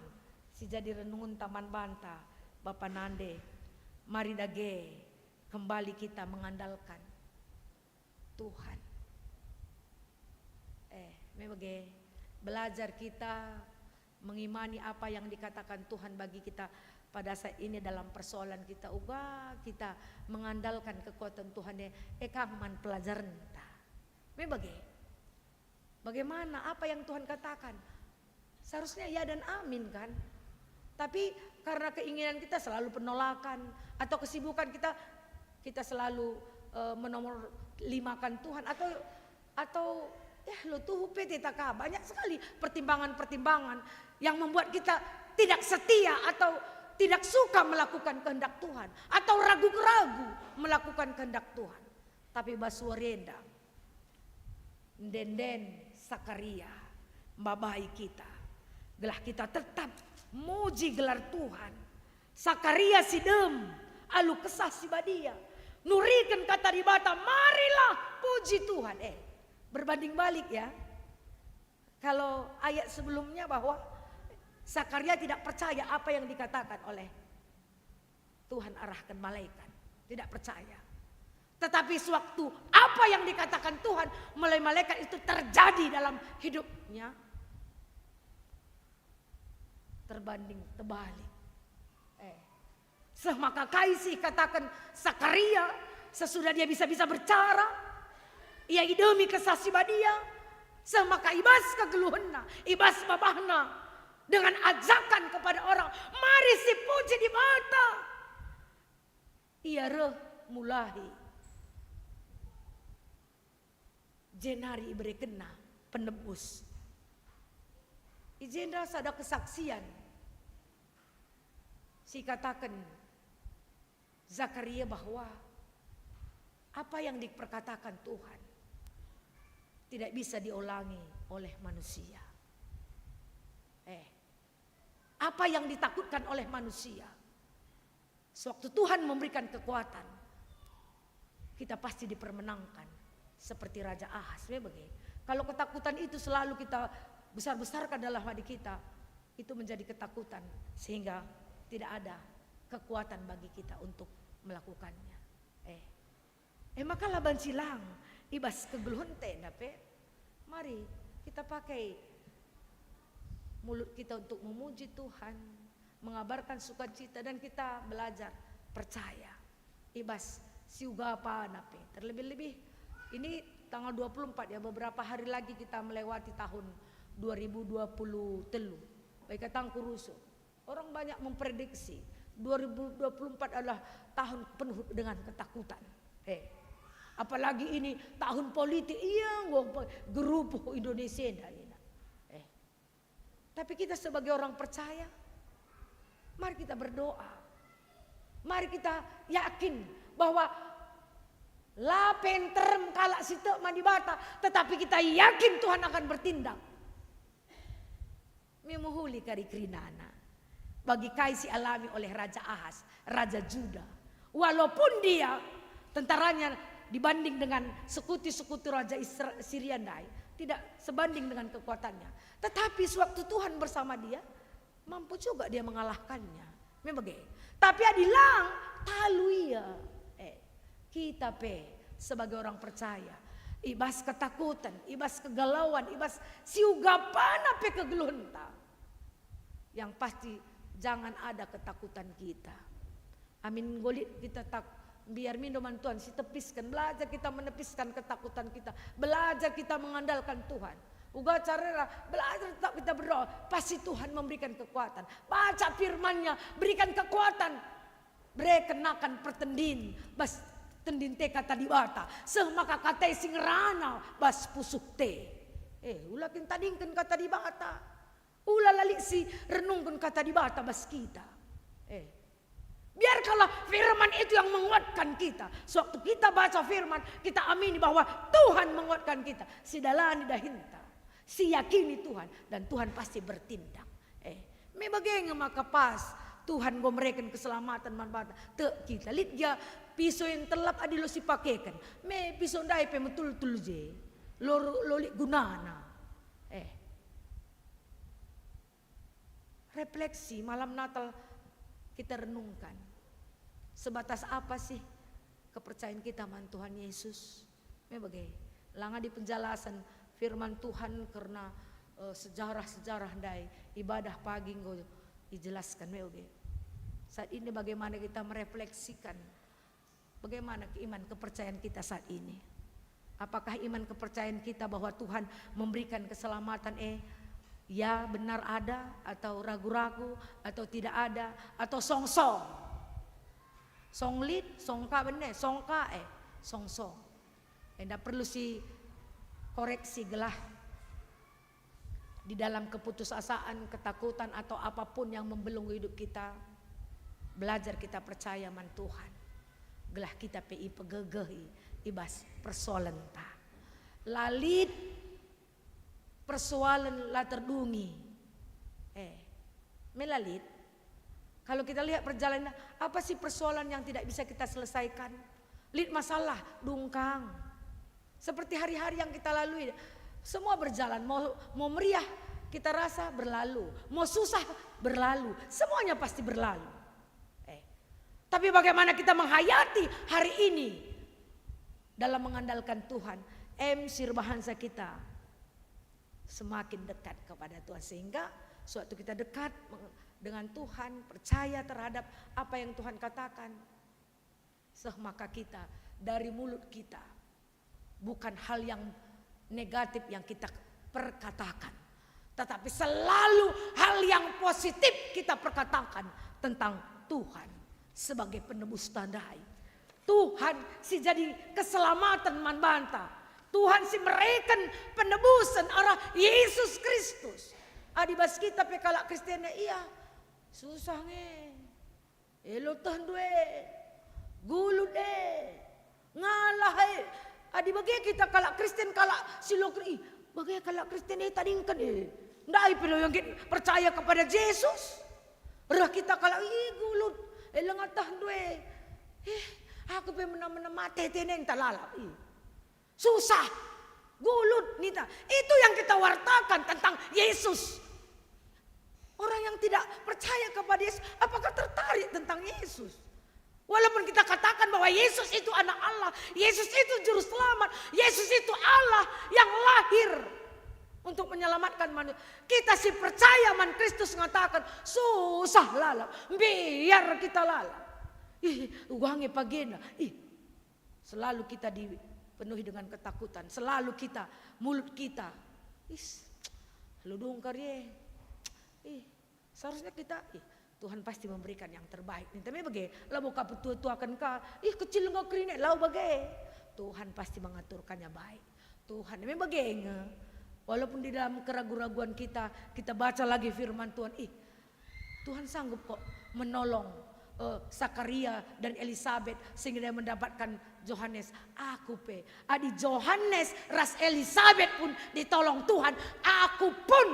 si jadi renungun taman banta, Bapa nande, mari dage kembali kita mengandalkan Tuhan. Eh, me bage, belajar kita mengimani apa yang dikatakan Tuhan bagi kita pada saat ini dalam persoalan kita, uga kita mengandalkan kekuatan Tuhan e, e kang man pelajarenta. Me bage. Bagaimana apa yang Tuhan katakan? Seharusnya ya dan amin, kan? Tapi karena keinginan kita selalu penolakan atau kesibukan kita, kita selalu, eh, menomor limakan Tuhan atau, atau, ya, lo tuhu pe titaka. Banyak sekali pertimbangan-pertimbangan yang membuat kita tidak setia atau tidak suka melakukan kehendak Tuhan atau ragu-ragu melakukan kehendak Tuhan. Tapi bas wari enda, ende-enden Sakaria mbabai kita, gelah kita tetap muji gelar Tuhan. Sakaria si dem alu Kesah Si Badia, nuriken kata Dibata, "Marilah puji Tuhan." Eh, berbanding balik ya. Kalau ayat sebelumnya bahwa Sakaria tidak percaya apa yang dikatakan oleh Tuhan arahkan malaikat, tidak percaya. Tetapi sewaktu apa yang dikatakan Tuhan melalui malaikat itu terjadi dalam hidupnya, terbanding terbalik. Eh, seh maka kai sih katakan Sakaria sesudah dia bisa-bisa bercara, ia idemi Kesah Si Badia, seh maka ibas kegeluhenna, ibas babahna, dengan ajakan kepada orang, "Mari sipuji Dibata." Ia reh mulahi. Jenari iberekenna penebus. I jenda sada kesaksian si kataken Zakaria bahwa apa yang diperkatakan Tuhan tidak bisa diulangi oleh manusia. Eh, apa yang ditakutkan oleh manusia, sewaktu Tuhan memberikan kekuatan, kita pasti dipermenangkan seperti Raja Ahas. Me bage. Kalau ketakutan itu selalu kita besar-besarkan dalam hati kita, itu menjadi ketakutan sehingga tidak ada kekuatan bagi kita untuk melakukannya. Eh, eh maka la banci lang i bas kegeluhenta enda pe. Mari kita pakai mulut kita untuk memuji Tuhan, mengabarkan sukacita, dan kita belajar percaya i bas siugapana pe. Terlebih-lebih ini tanggal dua puluh empat, ya, beberapa hari lagi kita melewati tahun dua ribu dua puluh telu. Baik, katangku rusuk. Orang banyak memprediksi dua ribu dua puluh empat adalah tahun penuh dengan ketakutan. Eh, apalagi ini tahun politik, iya, enggo pe-, gerupuh Indonesia enda nina. Eh, tapi kita sebagai orang percaya, mari kita berdoa. Mari kita yakin bahwa la pe nterem kalak si tek man Dibata, tetapi kita yakin Tuhan akan bertindak. Mehuli kari kerinana bagi kai si alami oleh Raja Ahas, raja Juda. Walaupun dia tentaranya dibanding dengan sekutu-sekutu raja Isra-, Siria ndai, tidak sebanding dengan kekuatannya. Tetapi sewaktu Tuhan bersama dia, mampu juga dia mengalahkannya. Memang bage. Tapi adi lang, talu ia. Eh, kita pe sebagai orang percaya, i bas ketakutan, i bas kegalauan, i bas siugapana pe kegeluhenta, yang pasti jangan ada ketakutan kita. Amin, enggo lit kita tak mbiar mindo man Tuhan, si tepisken, belajar kita menepiskan ketakutan kita, belajar kita mengandalkan Tuhan. Uga carana, belajar tetap kita berdoa, pasti Tuhan memberikan kekuatan. Baca firman-Nya, berikan kekuatan. Bereken nakan pertendin, bas tendinte kata Dibata, seh maka katai si ngerana bas pusuhte. Eh, ula kin tadingken kata Dibata. Ula la lit si renungken kata Dibata bas kita. Eh, biarkanlah firman itu yang menguatkan kita. Sewaktu kita baca firman, kita amini bahwa Tuhan menguatkan kita. Sidalani dahinta, siyakini Tuhan, dan Tuhan pasti bertindak. Eh, me bage nge maka pas Tuhan enggo mereken keselamatan man banta. Tek kita, lit gia piso yang telap adi lo sipakeken. Me piso ndai pe metul-tul je. Lo, lo lit gunana. Eh. Refleksi malam Natal kita renungkan. Sebatas apa sih kepercayaan kita man Tuhan Yesus? Me bage, langa di penjelasan firman Tuhan kerna, eh, sejarah-sejarah ndai, ibadah pagi enggo ijelaskan, me bage. Saat ini bagaimana kita merefleksikan bagaimana iman kepercayaan kita saat ini? Apakah iman kepercayaan kita bahwa Tuhan memberikan keselamatan, eh, ya, benar ada, atau ragu-ragu, atau tidak ada, atau song-song? Song lit, song ka bene, song ka, eh, song-song. Enda perlu si koreksi gelah di dalam keputusasaan, ketakutan, atau apapun yang membelenggu hidup kita, belajar kita percaya man Tuhan. Gelah kita pe ipegegehi i bas persoalenta. La lit persoalen la terdungi. Eh, me la lit. Kalau kita lihat perjalanan, apa sih persoalan yang tidak bisa kita selesaikan? Lit masalah, dungkang. Seperti hari-hari yang kita lalui, semua berjalan. Mau, mau meriah kita rasa, berlalu. Mau susah, berlalu. Semuanya pasti berlalu. Eh, tapi bagaimana kita menghayati hari ini dalam mengandalkan Tuhan? Em, si erbahansa kita semakin dekat kepada Tuhan, sehingga sewaktu kita dekat meng-, dengan Tuhan, percaya terhadap apa yang Tuhan katakan, seh maka kita, dari mulut kita, bukan hal yang negatif yang kita perkatakan, tetapi selalu hal yang positif kita perkatakan tentang Tuhan sebagai penebus ta ndai. Tuhan si jadi keselamatan man banta. Tuhan si mereken penebusen arah Yesus Kristus. Adi bas kita pe kalak Kristen, ia susah nge. Elo tehndu e, gulut e, ngalah e. Adi bage kita kalak Kristen, kalak si lo ker-, ih, bage kalak Kristen e tadingken e. Ndai pe lo yang nggit percaya kepada Jesus. Reh kita kalak, ih, gulut, e, langa tehndu e. Eh, aku pe mena-mena mate teneng ta lalap, ih. Susah, gulut, ninta. Itu yang kita wartakan tentang Yesus. Orang yang tidak percaya kepada Yesus, apakah tertarik tentang Yesus? Walaupun kita katakan bahwa Yesus itu Anak Allah, Yesus itu Juru Selamat, Yesus itu Allah yang lahir. Untuk menyelamatkan manusia. Kita si percaya man Kristus ngataken, "Susah lalap, mbiar kita lalap." Ih, uga nge pagenda. Ih, selalu kita dipenuhi dengan ketakutan. Selalu kita, mulut kita, "Is, lu dungkar ye." Ih, seharusnya kita, ih, Tuhan pasti memberikan yang terbaik. Ninta me bage, labo ka petua-tuaken ka, "Ih, kecil enggo kerina," lau bage. Tuhan pasti mengaturkannya baik. Tuhan, me bage nge. Walaupun di dalam keragu-raguan kita, kita baca lagi firman Tuhan, ih, Tuhan sanggup kok menolong, eh, Zakaria dan Elisabet sehingga dia mendapatkan Johanes. Aku pe, adi Johanes ras Elisabet pun ditolong Tuhan, aku pun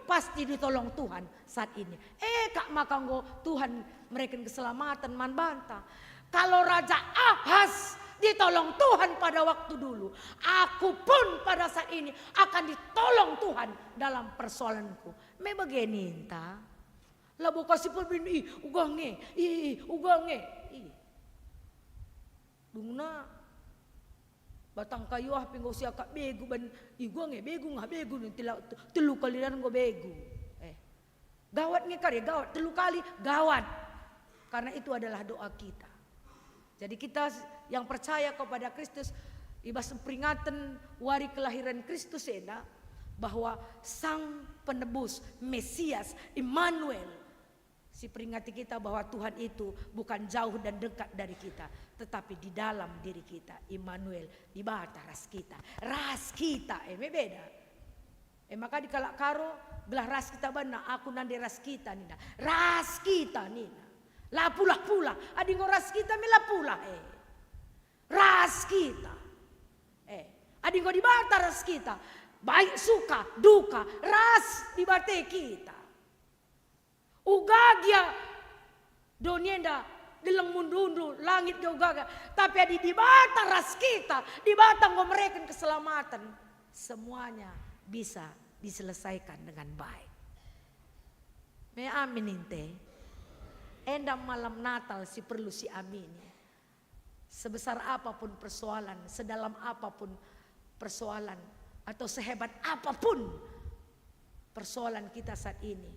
pasti ditolong Tuhan saat ini. Eh, kak maka enggo Tuhan mereken keselamatan man banta. Kalau Raja Ahas ditolong Tuhan pada waktu dulu, aku pun pada saat ini akan ditolong Tuhan dalam persoalanku. Me bage ninta. Labo ka si perbin, "Ih, uga nge, ih, uga nge." Ih. Dungna batang kayu ah pe enggo siakap begu ban, "Ih, uga nge, begu ngah, begu nih, tela-, te-, telu kali dan enggo begu." Eh. Gawat nge kari, gawat, telu kali, gawat. Karena itu adalah doa kita. Jadi kita s-, yang percaya kepada Kristus, i bas peringatan wari kelahiran Kristus enda, bahwa Sang Penebus, Mesias, Immanuel, si peringati kita bahwa Tuhan itu bukan jauh dan dekat dari kita, tetapi di dalam diri kita, Immanuel, Dibata ras kita, ras kita, eh, me beda. E maka di kalak Karo, gelah ras kita banna, "Aku nande ras kita," ninda. Ras kita ninda. La pulah-pulah, adi enggo ras kita me la pulah, eh. Ras kita. Eh, adi enggo Dibata ras kita, baik suka, duka, ras Dibata kita. Uga gia doni enda deleng mundundu, langit gia uga gia. Tapi adi Dibata ras kita, Dibata enggo mereken keselamatan, semuanya bisa diselesaikan dengan baik. Me amin inte. Enda malam Natal si perlu siamini. Sebesar apapun persoalan, sedalam apapun persoalan, atau sehebat apapun persoalan kita saat ini,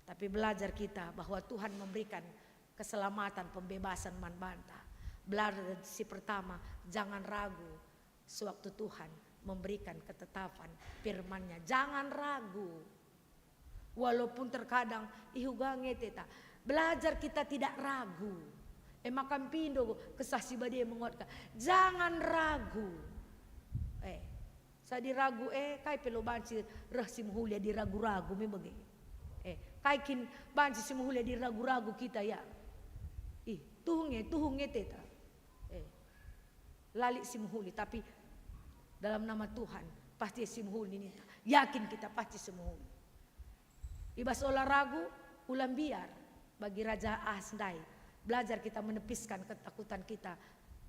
tapi belajar kita bahwa Tuhan memberikan keselamatan, pembebasan man banta. Belajar si pertama, jangan ragu sewaktu Tuhan memberikan ketetapan firman-Nya. Jangan ragu. Walaupun terkadang, "Ih, uga nge," teta. Belajar kita tidak ragu. E maka mpindo Kesah Si Badia menguatkan. Jangan ragu. Eh, Sadi ragu, eh, kai pe lo banci reh si mehuli adi ragu-ragu me bage. Eh, kai kin banci si mehuli adi ragu-ragu kita ya? Ih, tuhu nge, tuhu nge teta. Eh, la lit si mehuli, tapi dalam nama Tuhan pasti si mehuli ninta. Yakin kita pasti si mehuli. I bas ola ragu, ula mbiar bagi Raja Ahas ndai. Belajar kita menepiskan ketakutan kita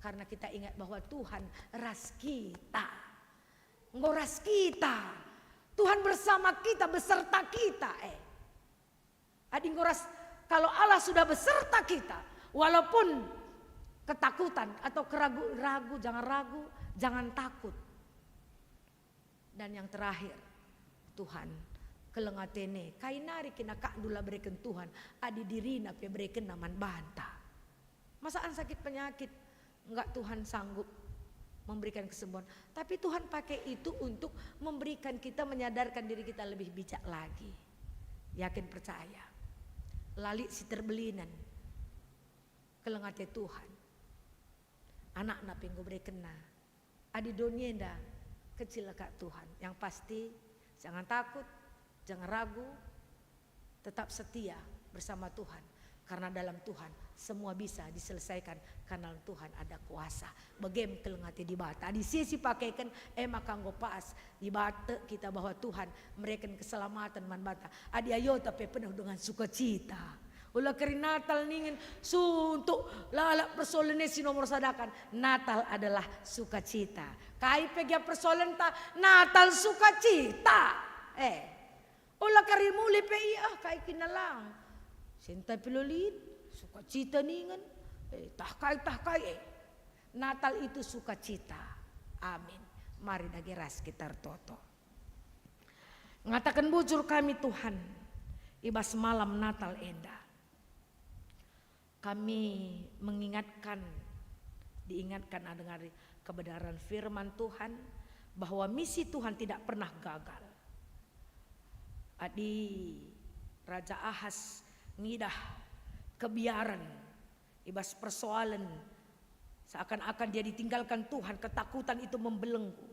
karena kita ingat bahwa Tuhan ras kita. Enggo ras kita. Tuhan bersama kita, beserta kita, eh. Adi enggo ras, kalau Allah sudah beserta kita, walaupun ketakutan atau keragu-ragu, jangan ragu, jangan takut. Dan yang terakhir, Tuhan, keleng atene, kai nari kin akakndu la bereken Tuhan, adi dirina pe berekenna man banta. Masaan sakit penyakit, enggak Tuhan sanggup memberikan kesembuhan. Tapi Tuhan pakai itu untuk memberikan kita, menyadarkan diri kita lebih bijak lagi. Yakin percaya. La lit si terbelinen. Keleng ate Tuhan. Anakna pe enggo berekenna. Adi doni enda, kecil kak Tuhan. Yang pasti, jangan takut, jangan ragu, tetap setia bersama Tuhan. Karena dalam Tuhan, semua bisa diselesaikan, karena dalam Tuhan ada kuasa. Bage me keleng ate Dibata. Adi si si pakeken, e maka enggo pas Dibata kita bahwa Tuhan mereken keselamatan man banta. Adi ayota pe penuh dengan sukacita. Ula kari Natal ningen suntuk lalap persoalan e si nomor sadakan. Natal adalah sukacita. Kai pe gia persoalanta, Natal sukacita. Eh, ula kari muli pe ia, ah, kai kin lang. Sentai pe la lit, sukacita ningen. Eh, tah kai, tah kai, eh. Natal itu sukacita. Amin. Mari dage ras kita ertoto. Ngataken bujur kami, Tuhan, i bas malam Natal enda. Kami mengingatkan, diingatkan nari kebenaran firman Tuhan, bahwa misi Tuhan tidak pernah gagal. Adi Raja Ahas ngidah kebiaren i bas persoalen, seakan-akan dia ditinggalkan Tuhan, ketakutan itu membelenggu.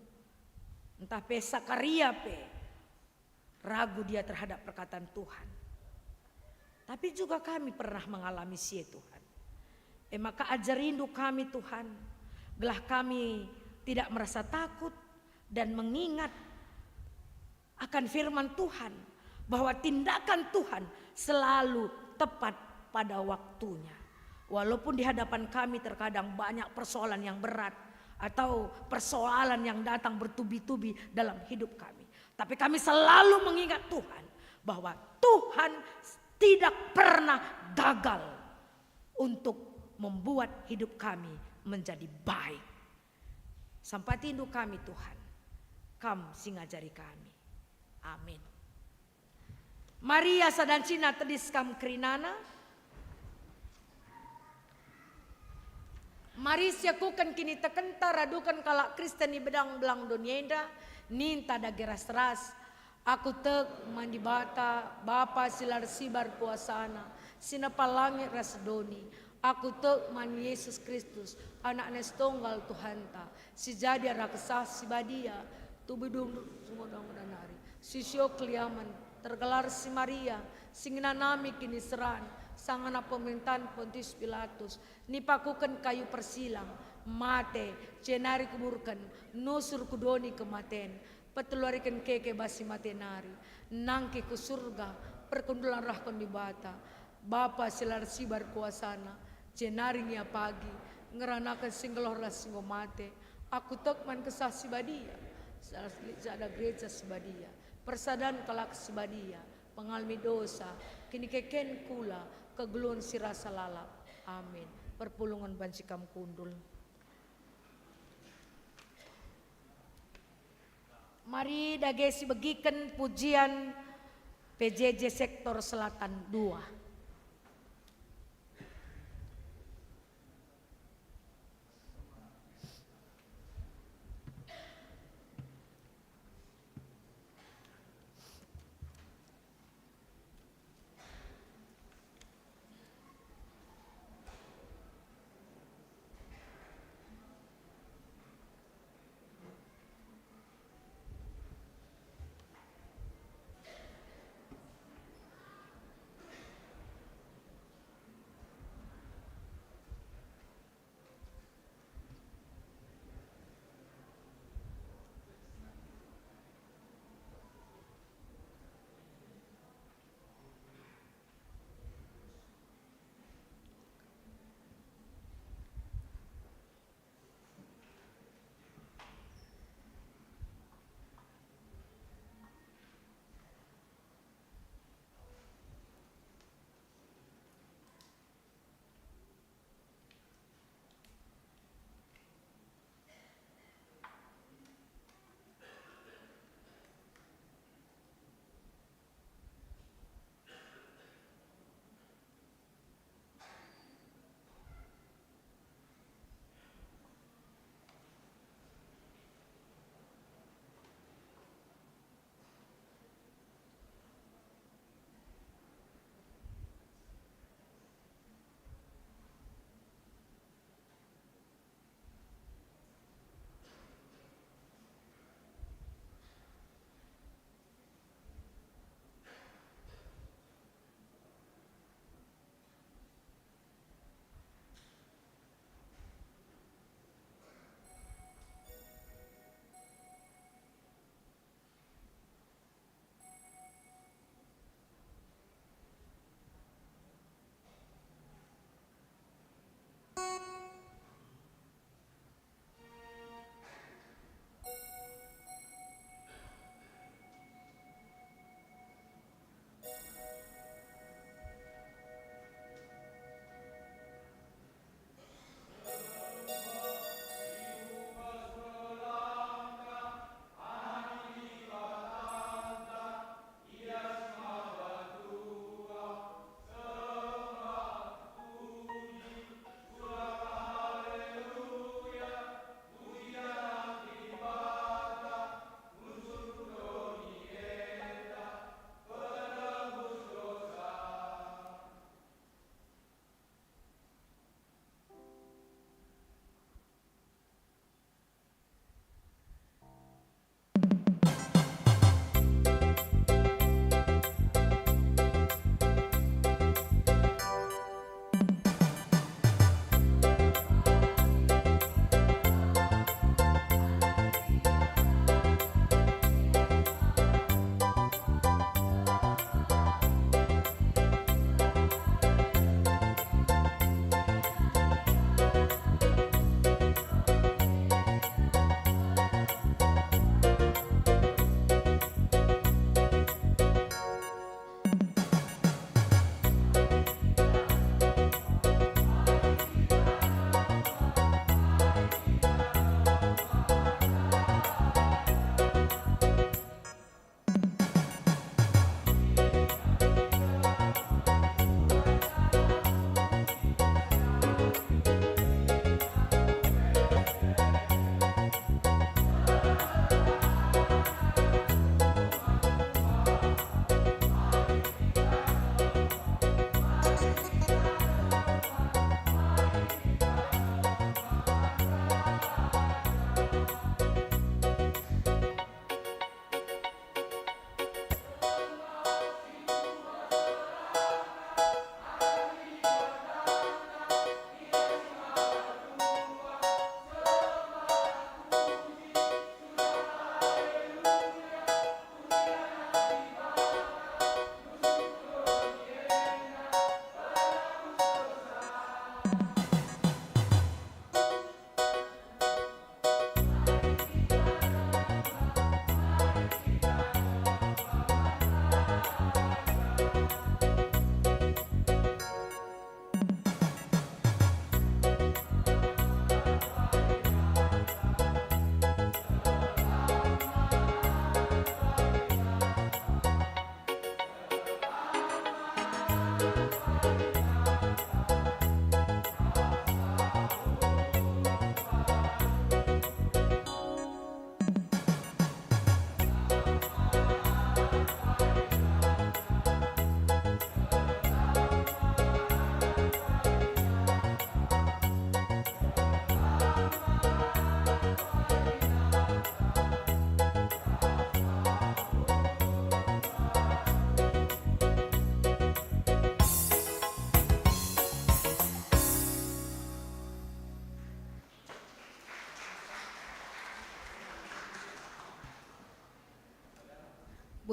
Ntah pe Sakaria pe ragu dia terhadap perkataan Tuhan. Tapi juga kami pernah mengalami si e, Tuhan. E maka, ajarindu kami, Tuhan, gelah kami tidak merasa takut dan mengingat akan firman Tuhan, bahwa tindakan Tuhan selalu tepat pada waktunya. Walaupun di hadapan kami terkadang banyak persoalan yang berat atau persoalan yang datang bertubi-tubi dalam hidup kami, tapi kami selalu mengingat, Tuhan, bahwa Tuhan tidak pernah gagal untuk membuat hidup kami menjadi baik. Sampatindu kami, Tuhan, Kam si ngajari kami. Amin. Maria, sadanci tedis Kam kerinana. Mari siakuken kinitekenta raduken kalak Kristen i belang-belang doni enda, ninta dage ras-ras, "Aku tek man Dibata, Bapa si la ersibar kuasaNa, si nepa langit ras doni. Aku tek man Yesus Kristus, AnakNa si tonggal Tuhanta, si jadi arah Kesah Si Badia, tubuh dung-dung nari, si sio keliamen, tergelar si Maria, si ngenanami kiniseran, sangana pemerintahen Pontius Pilatus, nipakuken kayu persilang, mate, jenari kuburken, nusur ku doni kematen, peteluariken keke bas si mate nari, nangkih ku Surga, perkundul arahken Dibata, Bapa si la ersibar kuasaNa, jenari ngiapagi, ngeranaken si nggeluh ras si enggo mate. Aku tek man Kesah Si Badia, sada gereja si badia, persadan kalak si badia, pengalemi dosa, kinikeken kula, kegeluhen si rasa lalap. Amin. Perpulungen banci kam kundul. Mari dage sibegiken pujian P J J Sektor Selatan dua.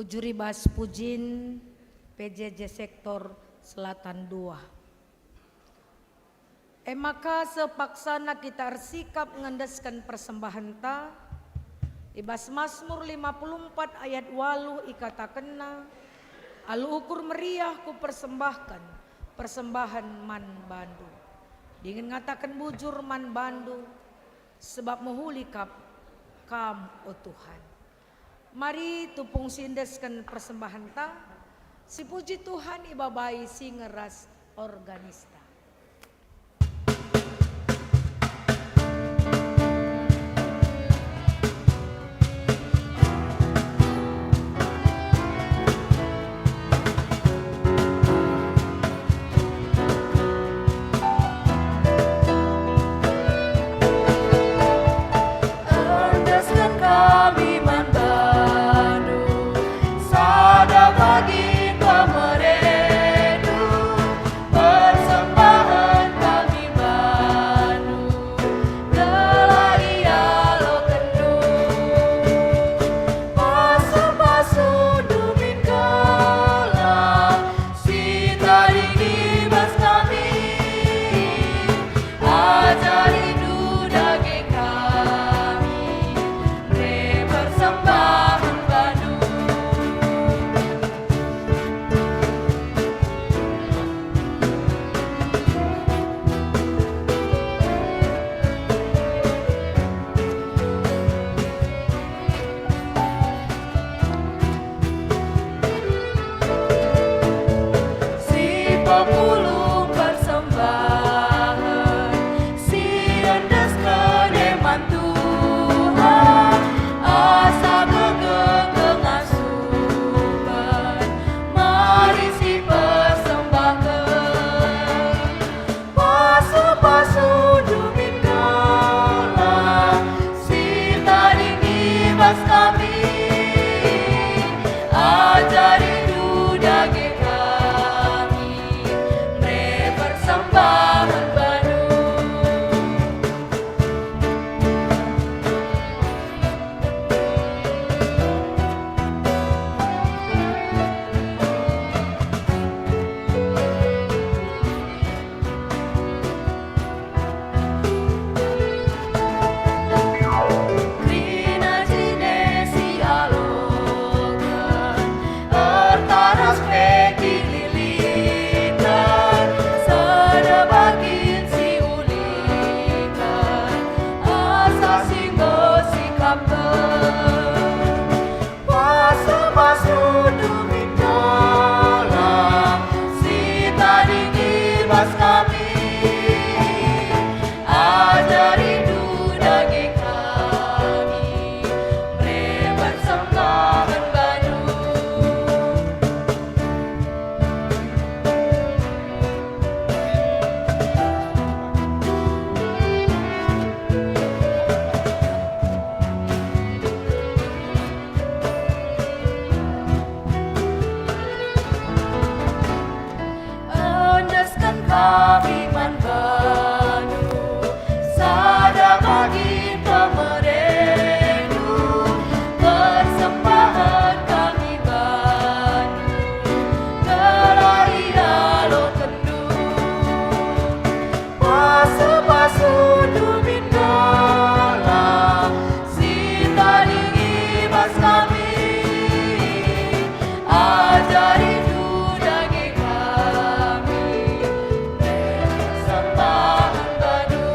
Bujur i bas pujin P J J Sektor Selatan dua. E maka sepaksana kita ersikap ngendesken persembahenta. I bas Masmur lima puluh empat ayat waluh ikatakenna, "Alu ukur meriah kupersembahken persembahen man bandu. Dingen ngataken bujur man bandu, sebab mehuli kap Kam, o Tuhan." Mari tupung siendesken persembahenta, sipuji Tuhan ibabai singer ras organista. Endesken kami man bandu, sada bagin pemerendu, persembahen kami bandu, gelah ialokenndu. Pasu-pasundu min gelah si tading i bas kami. Ajarindu dage kami, mbe persembahen bandu. Si pepulung persembahen, si endesken e man Tuhan, asa bage pengasupen, mari sipersembahken. Pasu-pasundu min gelah si tading i bas kami. Ajarindu dage kami, mbe persembahen bandu. Kerina jine si aloken, ertaras pe kililiten, sada bagin si uliken, asa si enggo sikapken. Pasu-pasundu min gelah si tading i bas kami. Ajarindu dage kami, mbe persembahen bandu. Endesken kami man bandu, sada bagin pemerendu, persembahen kami bandu, gelah ialokenndu. Pasu-pasundu min gelah si tading i bas kami. Ajarindu dage kami, mbe persembahen bandu.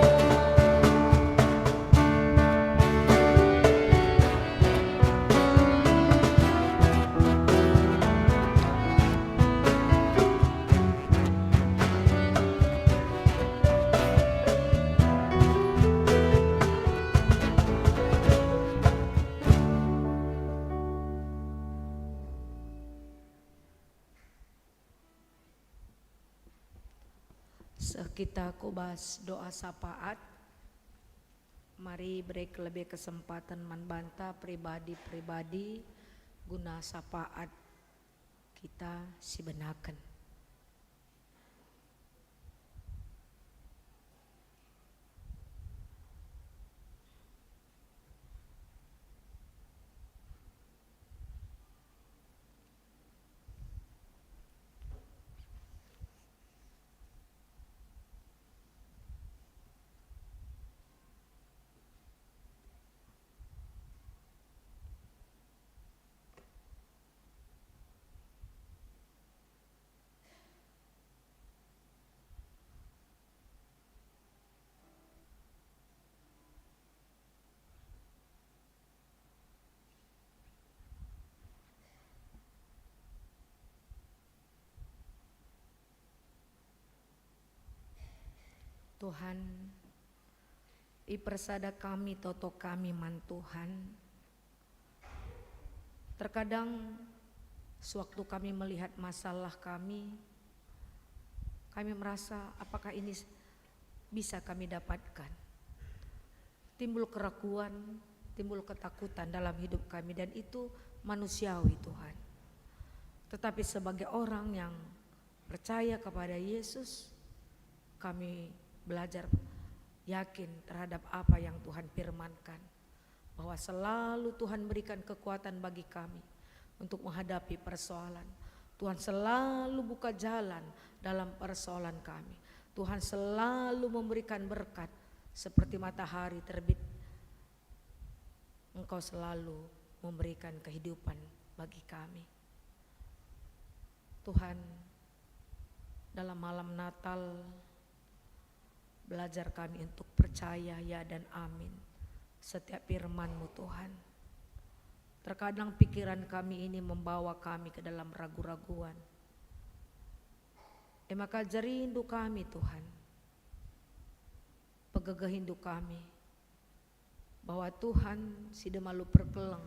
Seh kita ku bas doa sapaat. Mari bere lebe kesempaten man banta pribadi-pribadi guna sapaat kita sibenaken. Tuhan, ipersada kami toto kami man Tuhan. Terkadang sewaktu kami melihat masalah kami, kami merasa, "Apakah ini s-, bisa kami dapatkan?" Timbul keraguan, timbul ketakutan dalam hidup kami, dan itu manusiawi, Tuhan. Tetapi sebagai orang yang percaya kepada Yesus, kami belajar yakin terhadap apa yang Tuhan firmankan, bahwa selalu Tuhan berikan kekuatan bagi kami untuk menghadapi persoalan. Tuhan selalu buka jalan dalam persoalan kami. Tuhan selalu memberikan berkat seperti matahari terbit. Engkau selalu memberikan kehidupan bagi kami. Tuhan, dalam malam Natal, belajar kami untuk percaya, ya, dan amin setiap firman-Mu, Tuhan. Terkadang pikiran kami ini membawa kami ke dalam ragu-raguan. E maka ajarindu kami, Tuhan. Pegegehindu kami, bahwa Tuhan si demalu perkeleng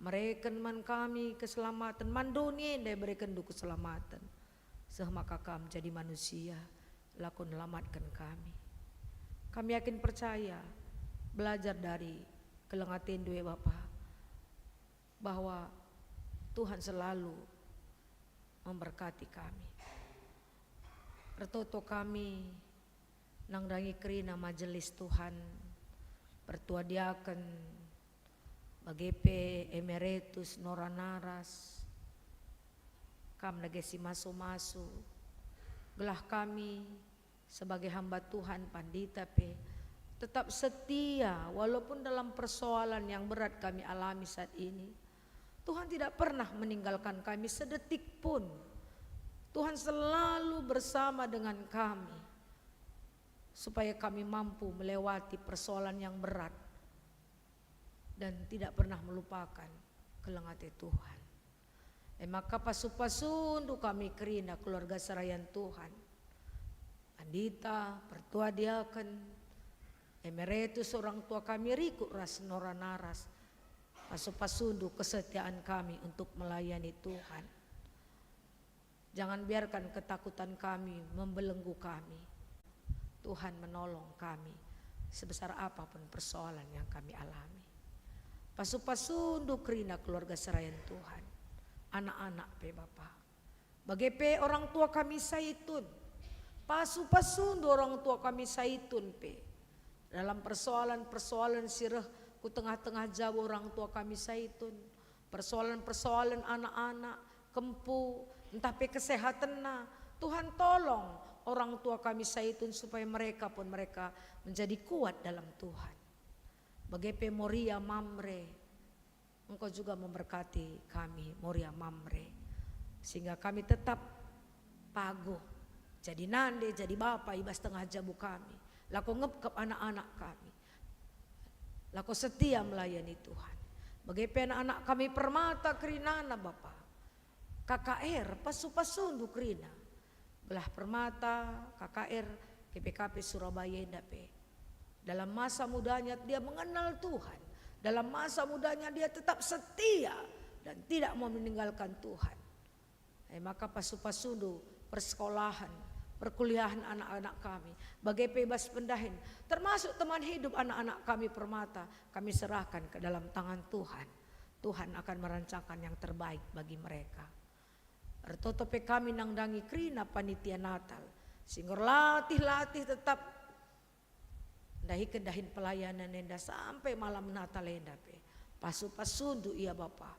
mereken man kami keselamaten, man doni enda iberekenndu keselamaten, seh maka Kam jadi manusia, lako nelamatken kami. Kami yakin percaya, belajar dari keleng atendu, e Bapa, bahwa Tuhan selalu memberkati kami. Ertoto kami nandangi kerina majelis Tuhan, pertua diaken, bage pe emeritus, nora naras, kam dage si masu-masu, gelah kami sebagai hamba Tuhan, pandita pe, tetap setia walaupun dalam persoalan yang berat kami alami saat ini. Tuhan tidak pernah meninggalkan kami sedetik pun. Tuhan selalu bersama dengan kami, supaya kami mampu melewati persoalan yang berat dan tidak pernah melupakan keleng ate Tuhan. E maka pasu-pasundu kami kerina keluarga serayan Tuhan, pandita, pertua diaken, emeritus, orang tua kami rikut ras nora naras, pasu-pasundu kesetiaan kami untuk melayani Tuhan. Jangan biarkan ketakutan kami membelenggu kami. Tuhan menolong kami sebesar apapun persoalan yang kami alami. Pasu-pasundu kerina keluarga serayan Tuhan, anak-anak pe Bapa. Bage pe orang tua kami Saitun. Pasu-pasundu orang tua kami Saitun pe. Dalam persoalan-persoalan si reh ku tengah-tengah jabu orang tua kami Saitun, persoalan-persoalan anak-anak, kempu, ntah pe kesehatenna, Tuhan tolong orang tua kami Saitun supaya mereka pun mereka menjadi kuat dalam Tuhan. Bage pe Moria Mamre, Engkau juga memberkati kami, Moria Mamre, sehingga kami tetap paguh jadi nande, jadi bapa i bas tengah jabu kami, lako ngepkep anak-anak kami, lako setia melayani Tuhan. Bage pe anak-anak kami Permata kerinana, Bapa. K K R, pasu-pasundu kerina. Gelah Permata, K K R, K P K P Surabaya enda pe. Dalam masa mudanya dia mengenal Tuhan. Dalam masa mudanya dia tetap setia dan tidak mau meninggalkan Tuhan. E maka pasu-pasundu persekolahan, perkuliahan anak-anak kami, bage pe bas pendahin, termasuk teman hidup anak-anak kami Permata, kami serahkan ke dalam tangan Tuhan. Tuhan akan merancangkan yang terbaik bagi mereka. Ertoto pe kami nandangi kerina panitia Natal, si enggo erlatih-latih tetap ndahiken dahin pelayanan enda sampai malam Natal enda pe. Pasu-pasundu ia, Bapa.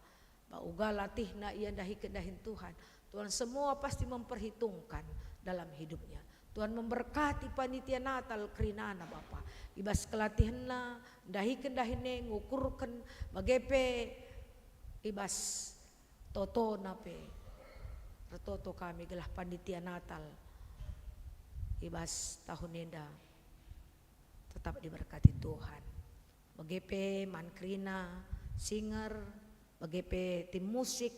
Ba uga latihna ia ndahiken dahin Tuhan, Tuhan semua pasti memperhitungkan dalam hidupnya. Tuhan memberkati panitia Natal kerinana, Bapa. I bas kelatihenna, ndahiken dahin e, ngukurken, bage pe i bas totona pe. Ertoto kami gelah panitia Natal i bas tahun enda tetap diberkati Tuhan. Bage pe man kerina singer, bage pe tim musik,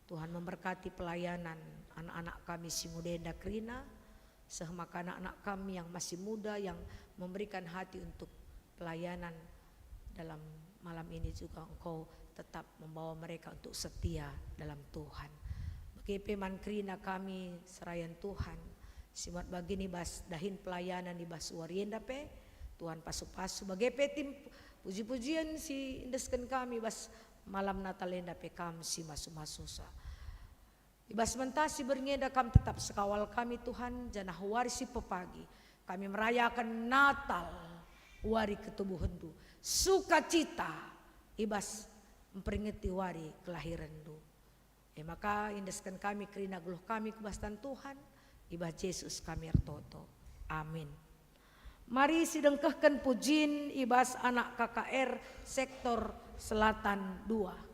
Tuhan memberkati pelayanan anak-anak kami si nguda enda kerina. Seh maka anak-anak kami yang masih muda yang memberikan hati untuk pelayanan dalam malam ini juga Engkau tetap membawa mereka untuk setia dalam Tuhan. Bage pe man kerina kami serayan Tuhan, si muat bagin i bas dahin pelayanan i bas wari enda pe, Tuhan pasu-pasu. Bage pe tim puji-pujian si endesken kami bas malam Natal enda pe Kam si masu-masusa. I bas mentasi berngi enda Kam tetap sekawal kami, Tuhan, janah wari si pepagi kami merayaken Natal, wari ketubuhenNdu, sukacita i bas mperingeti wari kelahirenNdu. E maka, endesken kami kerina geluh kami ku bas tan Tuhan, i bas Jesus kami ertoto. Amin. Mari sidengkehken pujin i bas anak K K R Sektor Selatan dua.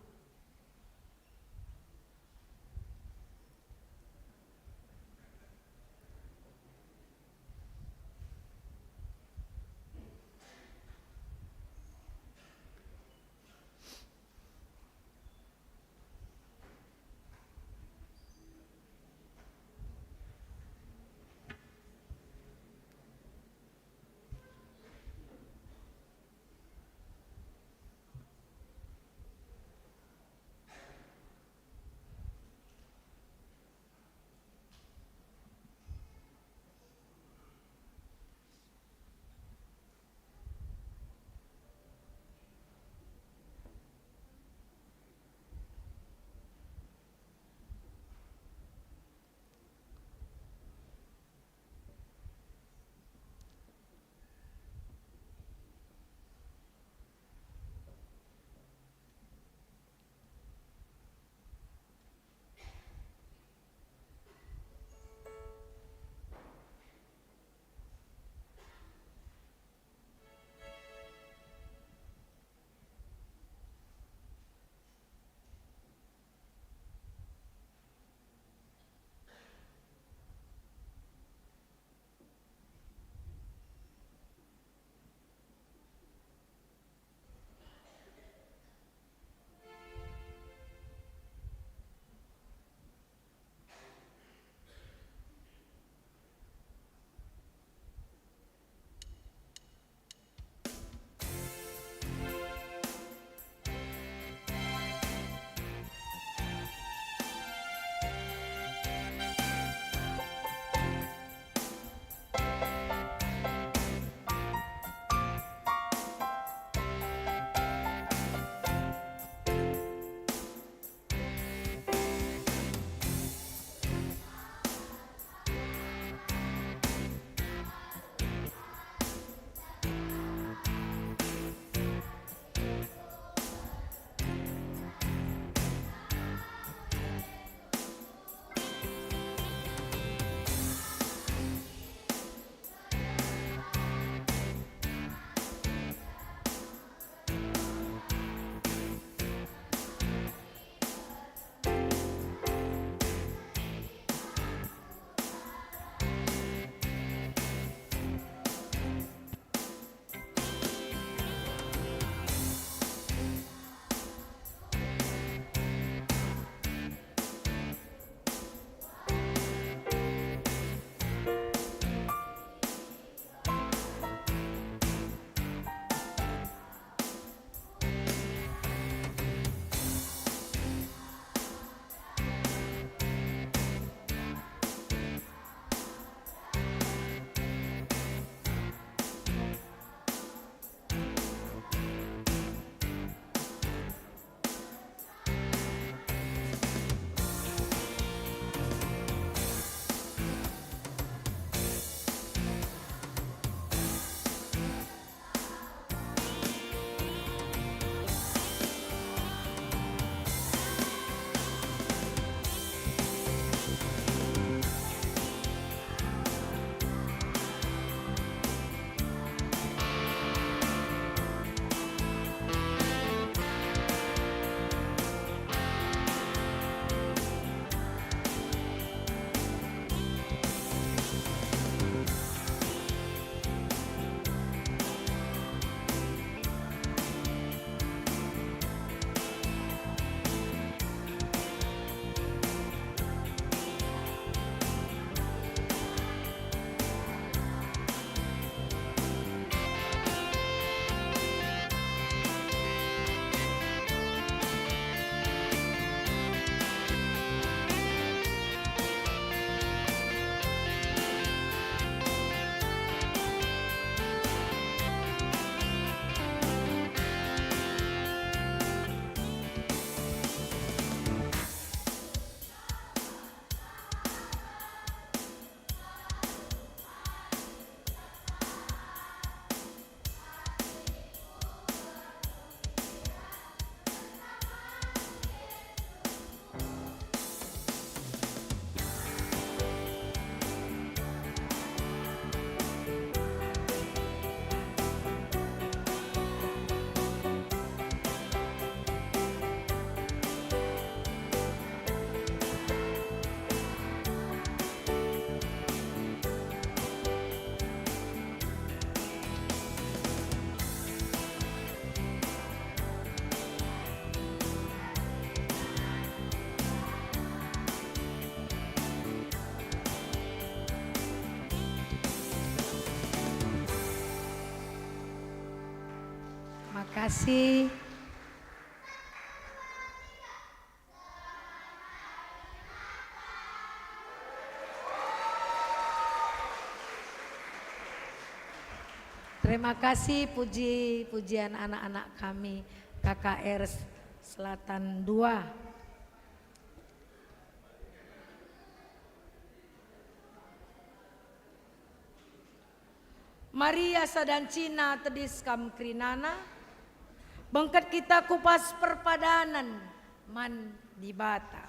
Kasih. Terima kasih puji-pujian anak-anak kami K K R Selatan dua. Maria asa dancina tedis kam kerinana, bengket kita ku bas perpadanen man Dibata.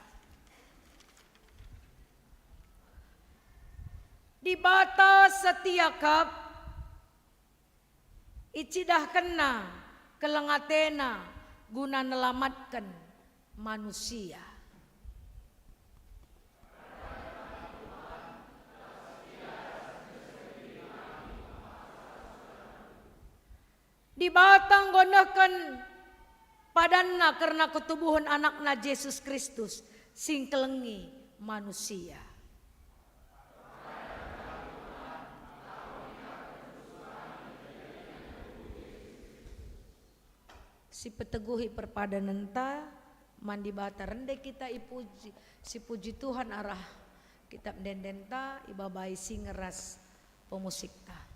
Dibata setia kap, icidahkenNa keleng ateNa guna nelamatken manusia. Dibata enggo nehken padanNa kerna ketubuhen AnakNa Jesus Kristus si ngkelengi manusia. Si peteguhi perpadanenta man Dibata, rende kita ipuji, sipuji Tuhan arah kitab ende-endenta, ibabai singe ras pemusikta.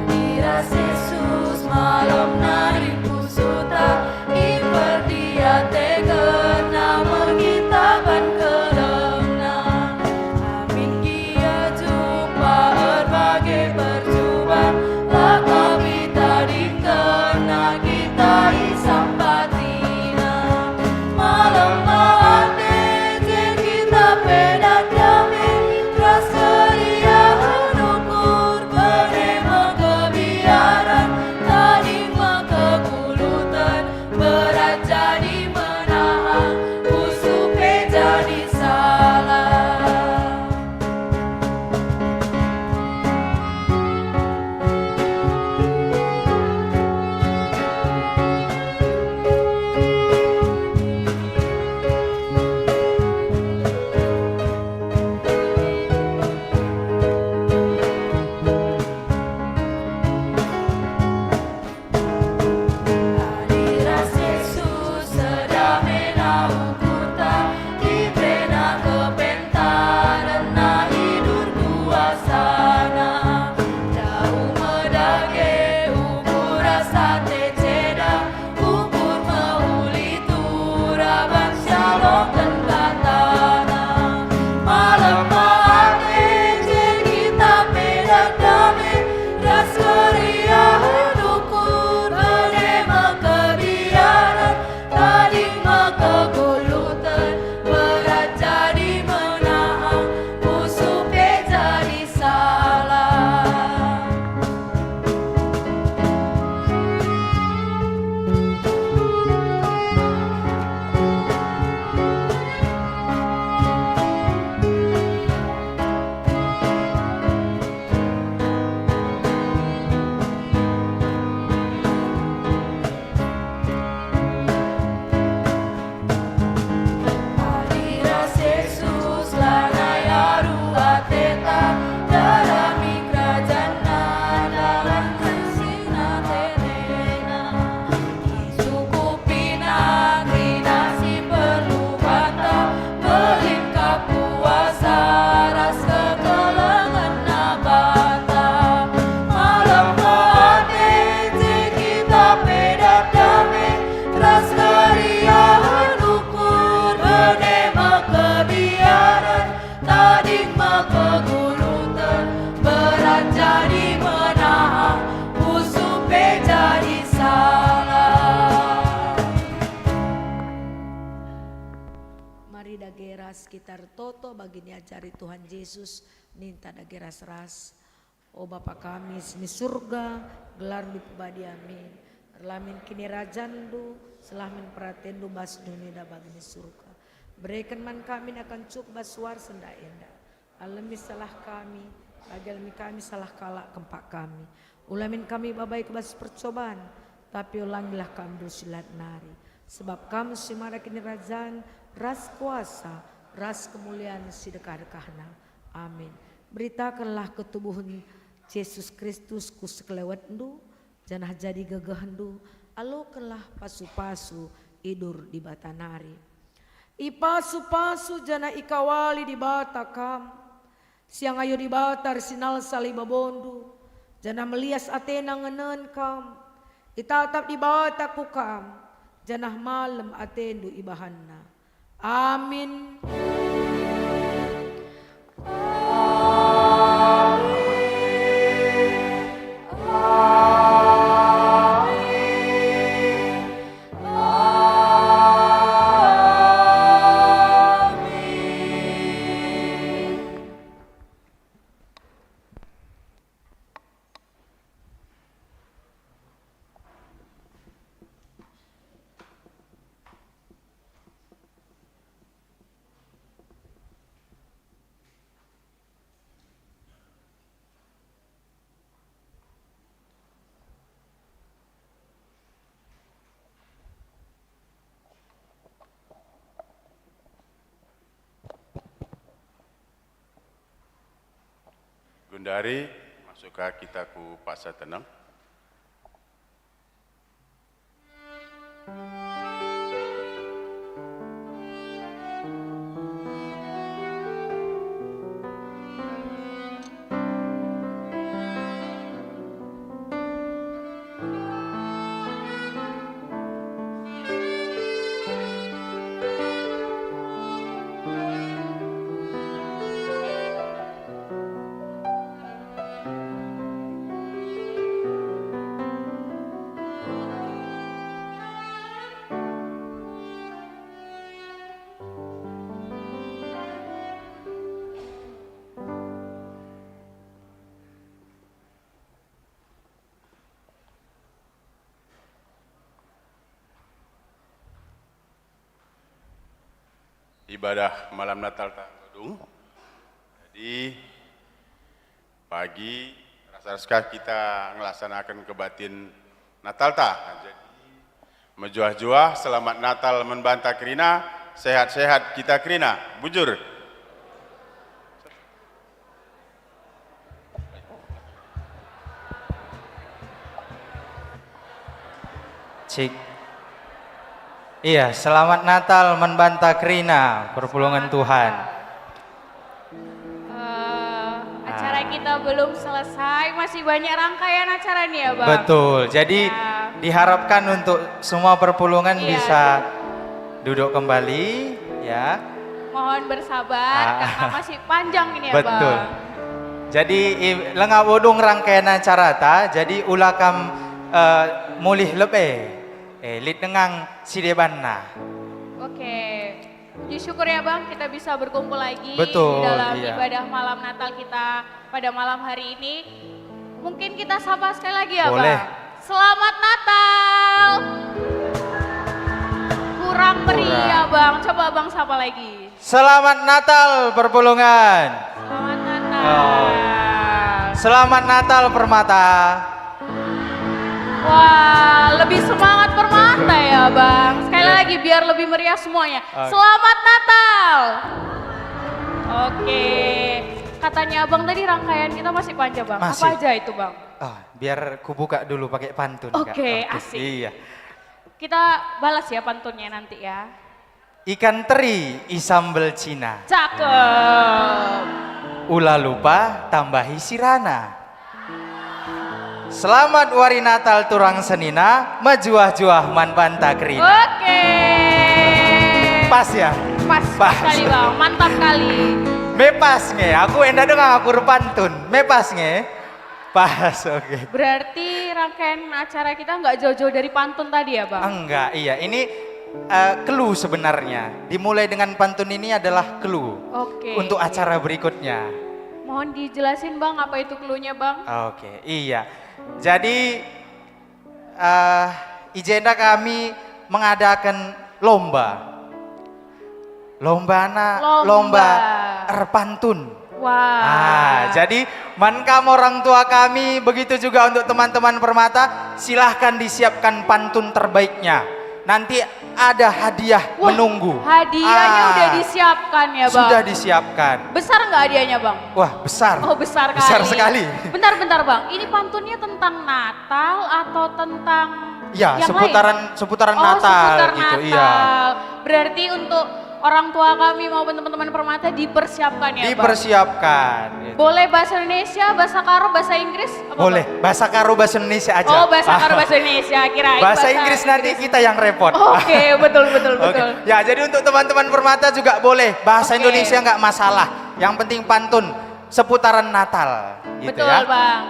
Adi ras Jesus malem nari pusuhta, iperdiatekenNa me kita ban kelengna. Amin gia jumpa erbage percuban, la ka itadingkenNa kita isampatina. Malem ate, kita pe dat dame, ras keriahen ukur, bene me kebiaren, tading me keguluten, berat jadi menahang, pusuh pe jadi salah. Adi ras Jesus sedamena ukurta, ibena kepentarenNa idur kuasaNa. Ndauh me dage ukur ras ate ceda, ukur mehuli turah banci aloken kataNa. Malem ate, kita pe dat dame, ras keriahen ukur, bene me kebiaren, tading me keguluten, berat jadi menahang, pusuh pe jadi salah. Adi ras Jesus lanai aru ateta, darami kerajanNa dalan si natenena. Isukupina kerina si perlu banta, melin kap kuasa ras kekelengenNa banta. Malem ate, kita pe dat dame, ras keriahen ukur, bene me kebiaren, tading me keguluten, berat jadi menahang, pusuh pe jadi salah. Mari dage ras kita ertoto bagi niajari Tuhan Jesus, ninta dage ras-ras. O Bapa kami si ni Surga, gelarNdu ipebadia min. Erlah min kinirajanNdu, selah min peratenNdu bas doni enda bagi ni Surga. Bereken man kami nakan cukup bas wari si enda-enda. Alemi salah kami, bagi alemi kami salah kalak kempak kami. Ula min kami babai ku bas percoban, tapi olangilah kami ndabuh si la nari. Sebab Kam si mada kinirajan, ras kuasa, ras kemulian si dekah-dekahna. Amin. Beritakenlah ketubuhen Jesus Kristus ku sekelewetndu, janah jadi gegehndu, alokenlah pasu-pasu idur Dibata nari. Ipasu-pasu janah ikawali Dibata kam, si angayo Dibata ersinalsal i babondu, janah melias atena ngenen kam. Itatap Dibata ku kam, janah malem atendu ibahanNa. Amin. Gundari, masukka kita ku paksa teneng. Ibadah malam Natalta enggo dung. Jadi, pagi rasa-rasa kita ngelaksanaken kebaktin Natalta. Jadi, mejuah-juah, selamat Natal man banta kerina, sehat-sehat kita kerina. Bujur. Cik. Iya, selamat Natal man banta kerina, perpulungen Tuhan. Eh, acara Ah. kita belum selesai, masih banyak rangkaian acara nih ya, Bang. Betul, jadi Ya. diharapkan untuk semua perpulungen Iya. bisa duduk kembali, ya. Mohon bersabar, Ah. karena masih panjang ini ya, Betul. Bang. Jadi, i-, langa bodung rangkaian acarata, jadi ula kam, eh, mulih lebe. Eh, lit denga si debanna. Oke. Puji syukur ya, Bang, kita bisa berkumpul lagi Betul, di dalam iya. ibadah malam Natal kita pada malam hari ini. Mungkin kita sapa sekali lagi ya, Boleh. Bang? Selamat Natal. Kurang meriah, Kurang. Bang. Coba Abang sapa lagi. Selamat Natal, perpulungen. Selamat Natal. Oh. Selamat Natal, Permata. Wah, lebih semangat Permata ya, Bang. Sekali Iya. lagi, biar lebih meriah semuanya. Oke. Selamat Natal. Oke. Katanya Abang tadi rangkaian kita masih panjang, Bang. Masih. Apa aja itu, Bang? Ah, biar kubuka dulu pakai pantun, Kak. Oke, Oke, asik. iya. Kita balas ya pantunnya nanti ya. Ikan teri isambel Cina. Cakep. Ula lupa tambahi sirana. Selamat Wari Natal turang senina, mejuah-juah man banta kerina. Oke. Pas ya? Pas, Pas. sekali, Bang. Mantap kali. Me pas nge, aku enda denga aku erpantun. Me pas nge? Pas, oke. Berarti rangkaian acara kita nggak jauh-jauh dari pantun tadi ya, Bang? Enggak, iya. Ini, eh, clue sebenarnya. Dimulai dengan pantun ini adalah clue Oke. untuk acara berikutnya. Mohon dijelasin, Bang, apa itu clue-nya, Bang? Oke, iya. Jadi, eh, i jenda kami mengadakan lomba. Lombana lomba. Lomba erpantun. Wah. Ah, jadi man kam orang tua kami, begitu juga untuk teman-teman Permata, silahkan disiapkan pantun terbaiknya. Nanti ada hadiah Wah, menunggu. Hadiahnya Ah, udah disiapkan ya, Bang? Sudah disiapkan. Besar nggak hadiahnya, Bang? Wah, besar. Oh, besar Besar kali. sekali. Bentar, bentar, Bang. Ini pantunnya tentang Natal atau tentang Ya, yang seputaran lain? seputaran Oh, Natal seputar gitu, Natal. iya. Berarti untuk orang tua kami maupun teman-teman Permata dipersiapkan ya, Bang? Dipersiapkan. Gitu. Boleh bahasa Indonesia, bahasa Karo, bahasa Inggris? Apa, Boleh. Bang? Bahasa Karo, bahasa Indonesia aja. Oh, bahasa Karo, bahasa Indonesia. Kirain bahasa bahasa Inggris nanti Inggris. kita yang repot. Oke, betul, betul, Oke. betul. Ya, jadi untuk teman-teman Permata juga boleh. Bahasa Oke. Indonesia nggak masalah. Yang penting pantun seputaran Natal, gitu Betul, ya. Bang.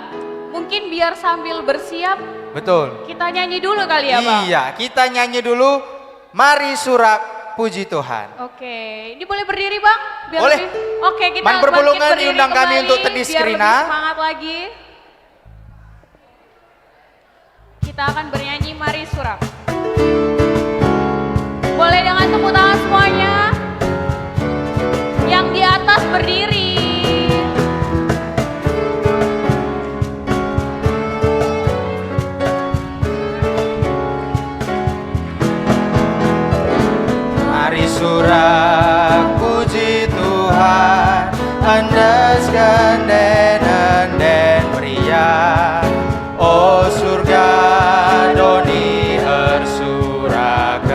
Mungkin biar sambil bersiap, Betul. kita nyanyi dulu kali ya, Bang? Iya, kita nyanyi dulu. Mari surak puji Tuhan. Oke, ini boleh berdiri, Bang? Biar Boleh. lebih, oke, kita Man bangkit Perpulungan berdiri diundang kami kembali, untuk tedis biar lebih Krina. semangat lagi. Kita akan bernyanyi Mari Surak. Boleh dengan tepuk tangan semuanya? Yang di atas berdiri. Mari surak puji Tuhan, endesken ende-enden meriah. O surga, doni ersurak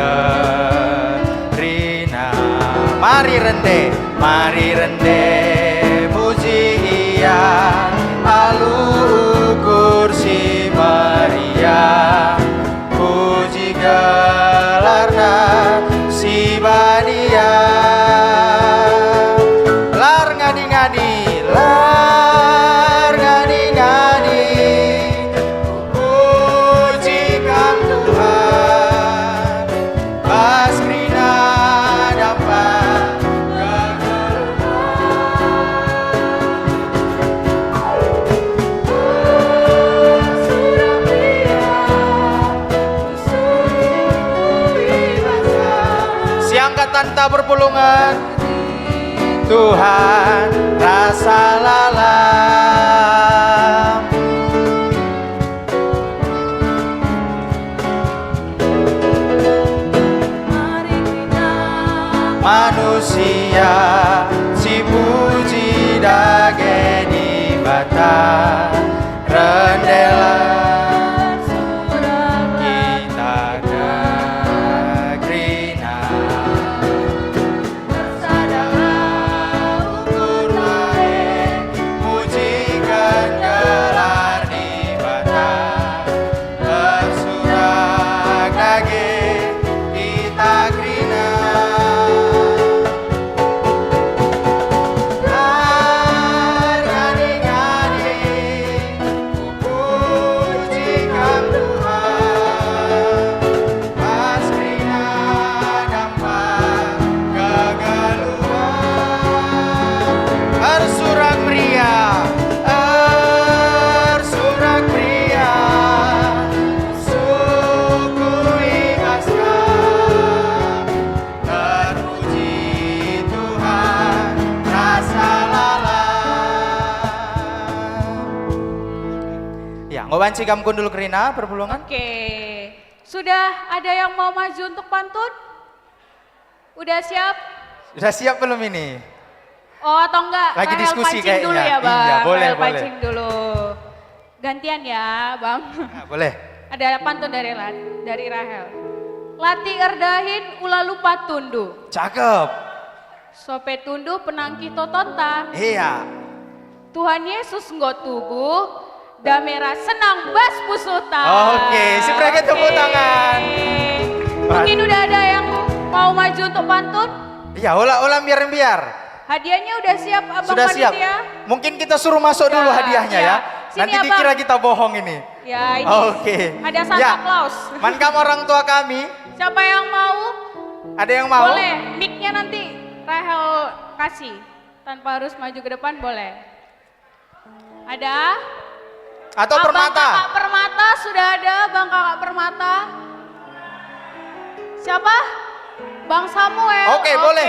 kerina. Mari rende, mari rende muji Ia, alu ukur si meriah. Puji gelarNa si badia. Lar ngadi-ngadi, lar ngadi-ngadi, puji Kam Tuhan, bas kerina dampar kegeluhen. Siangkatanta perpulungen, Tuhan rasa lalap. Manusia si puji dage Dibata, rendelah kita kerina. Ersadalah ukur lae, mujiken gelar Dibata. Ersurak dage kita kerina. Ngadi-ngadi, puji Kam Tuhan, bas kerina dampar kegeluhen. Ersurak meriah, ersurak meriah, suku i bas Kam. Terpuji Tuhan, rasa lalap. Ya, enggo banci kam kundul kerina perpulungen? Oke. Sudah ada yang mau maju untuk pantun? Udah siap? Sudah siap belum ini? Oh, atau enggak? Lagi Rahel diskusi pancing dulu kayaknya. ya, Bang? Iya, boleh, Rahel boleh. pancing dulu. Gantian ya, Bang. Nah, boleh. Ada pantun dari La-, dari Rahel. Latih erdahin ula lupa tunduh. Cakep. Sope tunduh penangkih totonta. Iya. Tuhan Yesus enggo tubuh, dame ras senang bas pusuhta. Oke, si mereka tepuk Oke. tangan. Mungkin udah ada yang mau maju untuk pantun? Iya, ola, ola mbiar-mbiar. Hadiahnya udah siap, Abang Sudah siap. Panitia? Mungkin kita suruh masuk dulu Ya, hadiahnya ya. ya. Sini, Nanti Abang. dikira kita bohong ini. Ya, ini Oke. ada Santa Ya. Claus. Man kam orang tua kami? Siapa yang mau? Ada yang mau? Boleh, mic-nya nanti Rahel kasih. Tanpa harus maju ke depan, boleh. Ada? Atau Abang Permata? Kakak Permata sudah ada, Bang Kakak Permata. Siapa? Bang Samuel. Oke, boleh.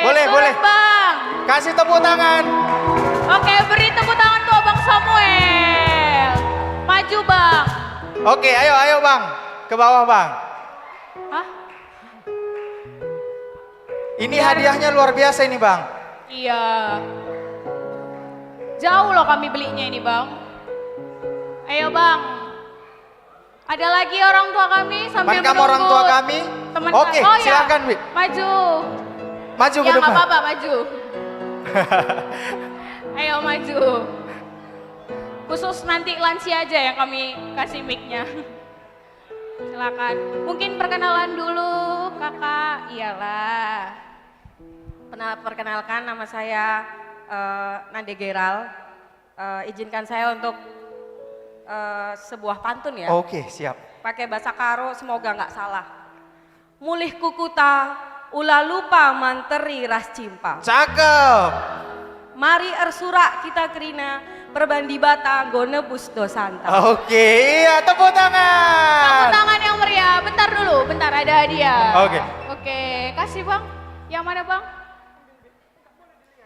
Boleh, turun, boleh. Bang. Kasih tepuk tangan. Oke, beri tepuk tangan untuk Bang Samuel. Maju, Bang. Oke, ayo, ayo, Bang. Ke bawah, Bang. Hah? Ini hadiahnya luar biasa ini, Bang. Iya. Jauh loh kami belinya ini, Bang. Ayo, Bang. Ada lagi orang tua kami sambil Man kamu orang tua menunggu kami? Teman Oke, ka- oh, iya. Silakan, Wi. Maju. Maju ke Ya, nggak depan. apa-apa, maju. Ayo, maju. Khusus nanti lansia aja yang kami kasih mic-nya. Silakan. Mungkin perkenalan dulu, Kakak. Iyalah. Pernah perkenalkan, nama saya, eh, Nande Geral. Eh, izinkan saya untuk, eh, sebuah pantun, ya. Oke, siap. Pakai bahasa Karo, semoga nggak salah. Mulih ku kuta, ula lupa manteri ras cimpa. Cakep. Mari ersurak kita kerina, perban Dibata enggo nebus dosanta. Oke, iya, tepuk tangan. Tepuk tangan yang meriah. Bentar dulu, bentar, ada hadiah. Oke. Oke, kasih, Bang. Yang mana, Bang?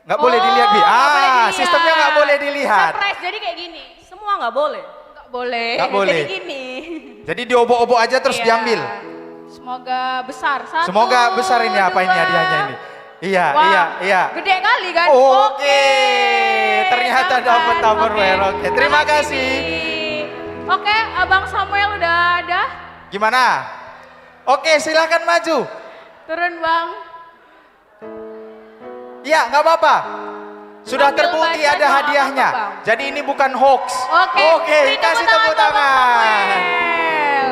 Nggak boleh Oh, dilihat, Bi. nggak boleh Ah, dilihat. sistemnya nggak boleh dilihat. Surprise, jadi kayak gini. Semua nggak boleh. Nggak boleh. Nggak boleh. Jadi gini. Jadi diobok-obok aja terus Iya. diambil. Semoga besar. Satu, Semoga besar ini apa ini dua. hadiahnya ini. Iya, Wah, iya, iya. gede kali kan? Oke. Oke, Ternyata dapat dapat. Tupperware. Oke. Oke, terima Makasih, kasih. Bi. Oke, Abang Samuel udah ada. Gimana? Oke, silakan maju. Turun, Bang. Iya, nggak apa-apa. Sudah Sambil terbukti baca ada juga nggak hadiahnya. apa-apa, Bang. Jadi ini bukan hoax. Oke, Oke, beri tepuk kasih tangan tepuk untuk Bang tangan. Samuel.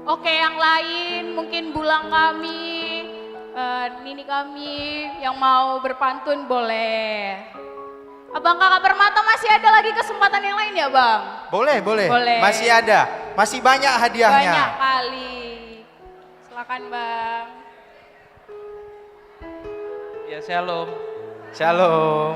Oke, yang lain mungkin bulang kami, eh, nini kami yang mau berpantun boleh. Abang Kakak Permata masih ada lagi kesempatan yang lain ya, Bang? Boleh, boleh. Boleh. Masih ada. Masih banyak hadiahnya. Banyak kali. Silakan, Bang. Ya, shalom. Shalom.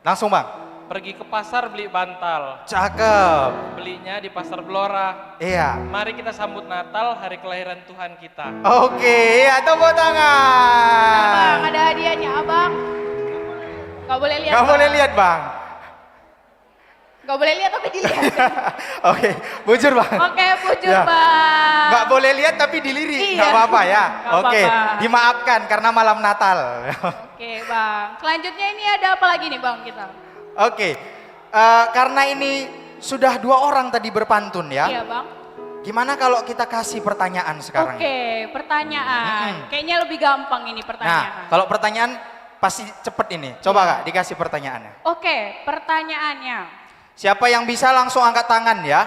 Langsung, Bang. Pergi ke pasar beli bantal. Cakep. Belinya di Pasar Blora. Iya. Mari kita sambut Natal, hari kelahiran Tuhan kita. Oke, iya, tepuk tangan. Nah, Bang, ada hadiahnya, Abang. Nggak boleh lihat, Nggak boleh Bang. lihat, Bang. Nggak boleh lihat, tapi dilihat. Oke, bujur, Bang. Oke, bujur, Ya. Bang. Nggak boleh lihat, tapi dilirik. Iya. Nggak apa-apa, ya? Nggak Oke, apa-apa. dimaafkan karena malam Natal. Oke, Bang. Selanjutnya ini ada apa lagi nih, Bang, kita? Oke, eh, karena ini sudah dua orang tadi berpantun, ya. Iya, Bang. Gimana kalau kita kasih pertanyaan sekarang? Oke, pertanyaan. Mm-mm. Kayaknya lebih gampang ini Nah, pertanyaan. kalau pertanyaan pasti cepet ini. Coba, Iya. Kak, dikasih pertanyaannya. Oke, pertanyaannya. Siapa yang bisa langsung angkat tangan, ya?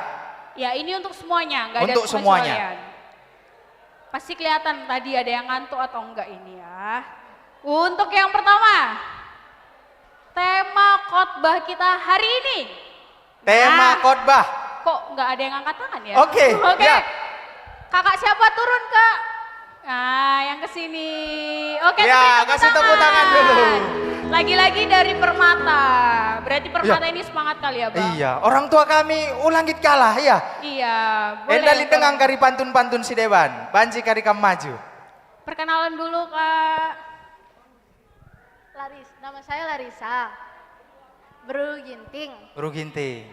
Ya, ini untuk semuanya, nggak ada Untuk semuanya. pengecualian. Pasti kelihatan tadi ada yang ngantuk atau enggak ini, ya. Untuk yang pertama, tema khotbah kita hari ini. Tema Nah, khotbah. kok nggak ada yang angkat tangan, ya? Oke, Oke. ya. Kakak siapa turun, Kak? Nah, yang ke sini. Oke, Ya, tepuk kasih tepuk tangan tangan. dulu. Lagi-lagi dari Permata. Berarti Permata Iya. ini semangat kali ya, Bang? Iya, orang tua kami ulang git kalah, ya. Iya, boleh, Enda Bang. Lideng kari pantun-pantun si deban. Banci kari kam maju. Perkenalan dulu, Kak. Laris, nama saya Larisa. Beru Ginting. Beru Ginting.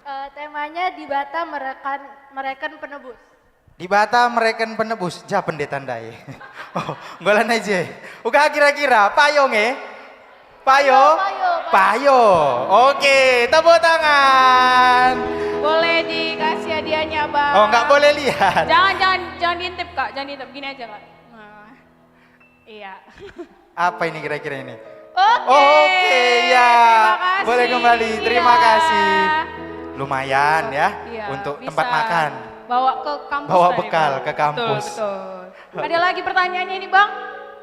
Eh, temanya Dibata mereken, mereken penebus. Dibata mereken penebus, ja pendeta ndai. Oh, nggolan aja. Uga kira-kira, payo nge? Payo? Payo, payo, payo. Payo. Oke, tepuk tangan. Boleh dikasih hadiahnya, Bang. Oh, nggak boleh lihat. Jangan, jangan, jangan diintip, Kak. Jangan diintip. Gini aja, Kak. Nah. Iya. Apa ini kira-kira ini? Oke. Oke, ya. Terima kasih. Boleh kembali. Terima Iya. kasih. Lumayan ya Iya, untuk bisa tempat makan. bawa ke kampus Bawa tadi, bekal Bang. ke kampus. Betul, betul. Ada lagi pertanyaannya ini, Bang?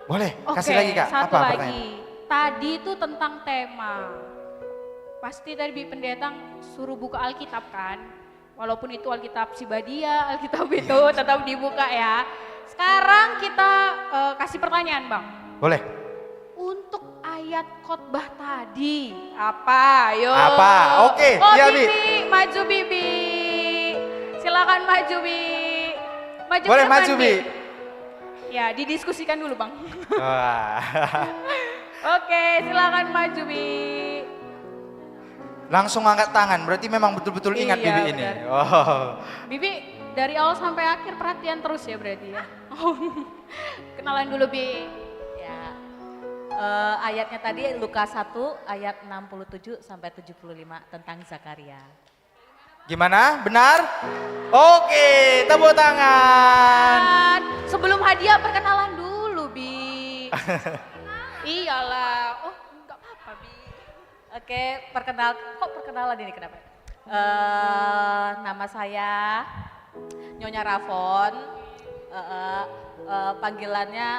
Boleh, Oke, kasih lagi, Kak. satu Apa lagi. pertanyaan? Tadi itu tentang tema. Pasti tadi Bi Pendeta suruh buka Alkitab kan? Walaupun itu Alkitab si badia, Alkitab itu Iya. tetap dibuka ya. Sekarang kita, eh, kasih pertanyaan, Bang. Boleh. Ayat khotbah tadi. Apa? Ayo. Apa? Oke, Oh, iya, Bi. Bibi, maju, Bibi. Silakan maju, Bi. Maju ke Boleh depan, maju, Bi. Bi. Ya, didiskusikan dulu, Bang. Wah. Oke, silakan maju, Bi. Langsung angkat tangan, berarti memang betul-betul ingat Iya, Bibi ini. benar. Oh. Bibi dari awal sampai akhir perhatian terus ya berarti ya. Kenalan dulu, Bi. Ya. Eh, ayatnya tadi Lukas satu ayat enam puluh tujuh sampai tujuh puluh lima tentang Zakaria. Gimana? Benar? Oke, tepuk tangan. Dan sebelum hadiah, perkenalan dulu, Bi. Iyalah. Oh, enggak apa-apa, Bi. Oke, perkenal, kok perkenalan ini kenapa? Eh, nama saya Nyonya Rafon. Eh, eh, eh, panggilannya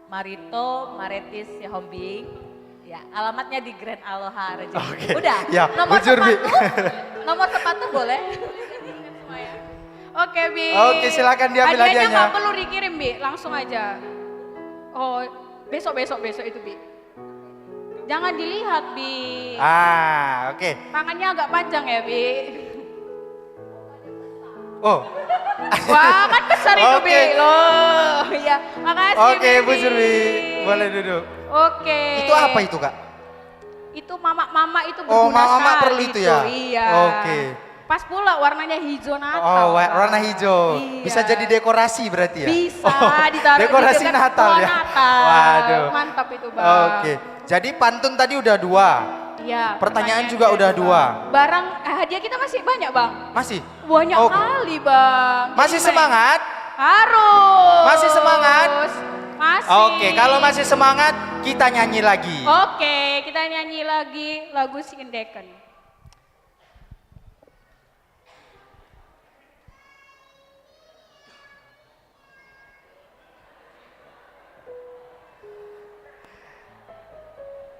Marito Maretis Sihombing. Ya, alamatnya di Grand Aloha Rejo. Oke. Udah. Ya, nomor bujur, Bi. Sepatu, nomor sepatu boleh. Oke, Bi. Oke, silakan diambil Hadiahnya hadiahnya. Nggak perlu dikirim, Bi. Langsung aja. Oh, besok, besok, besok itu, Bi. Jangan dilihat, Bi. Ah, oke. Tangannya agak panjang ya, Bi. Oh. Wah, kan besar itu, Oke. Bi. Loh, iya. Makasih, Oke, Bi. Bujur, Bi. Boleh duduk. Oke. Itu apa itu, Kak? Itu mama-mama itu Oh, berguna mama-mama sekali perlu itu ya? Iya. Oke. Pas pula warnanya hijau Natal, Oh, wa- Kak. warna hijau. Iya. Bisa jadi dekorasi berarti ya? Bisa Oh, ditaruh di dekorasi dekat Natal pohon ya? Natal. Waduh. Mantap itu, Bang. Oke. Jadi pantun tadi udah dua. Iya, Pertanyaan pertanyaan juga udah dua. Barang, eh, hadiah kita masih banyak, Bang. Masih? Banyak Oh. kali, Bang. Masih Jadi, semangat? Harus. Masih semangat? Masih. Oke, kalau masih semangat, kita nyanyi lagi. Oke, kita nyanyi lagi lagu Si Endeken.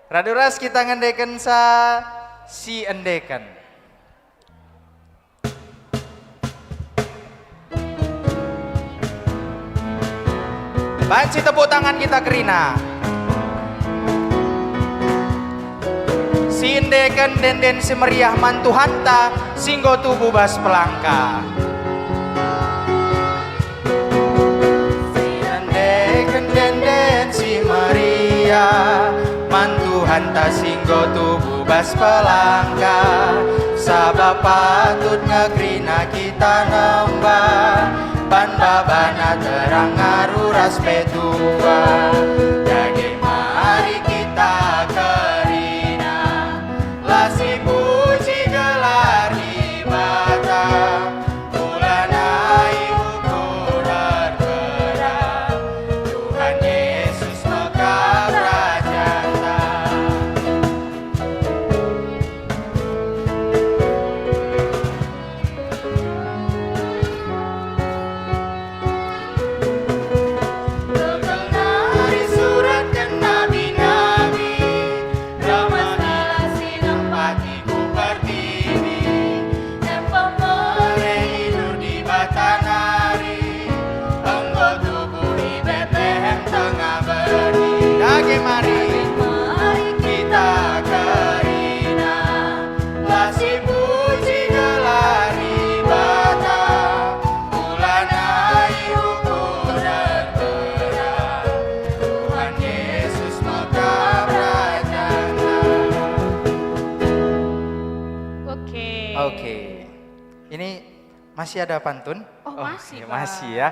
Radu ras kita ngendekenca Si Endeken. Banci tepuk tangan kita kerina. Si endeken ende-enden si meriah man Tuhanta si enggo tubuh bas pelangka. Si endeken ende-enden si meriah man Tuhanta si enggo tubuh bas pelangka, sabap patut nge kerina kita nembah, ban babaNa terang aru ras pe tua. Dage mari kita kerina, la sipuji gelar Dibata, ula nai ukur erkera, Tuhan Yesus mekap rajaNta. Bage nari suratken nabi-nabi, rama kalak si nempati ku pertiwi, em pemere idur Dibata nari, enggo tubuh i Betlehem tengah beni. Dage mari. Dage mari kita kerina, la sipuji gelar Dibata, ula nai ukur erkera, Tuhan Yesus mekap rajaNa. Oke. Oke. Ini masih ada pantun? Oh, masih, ya, Bang. Masih ya.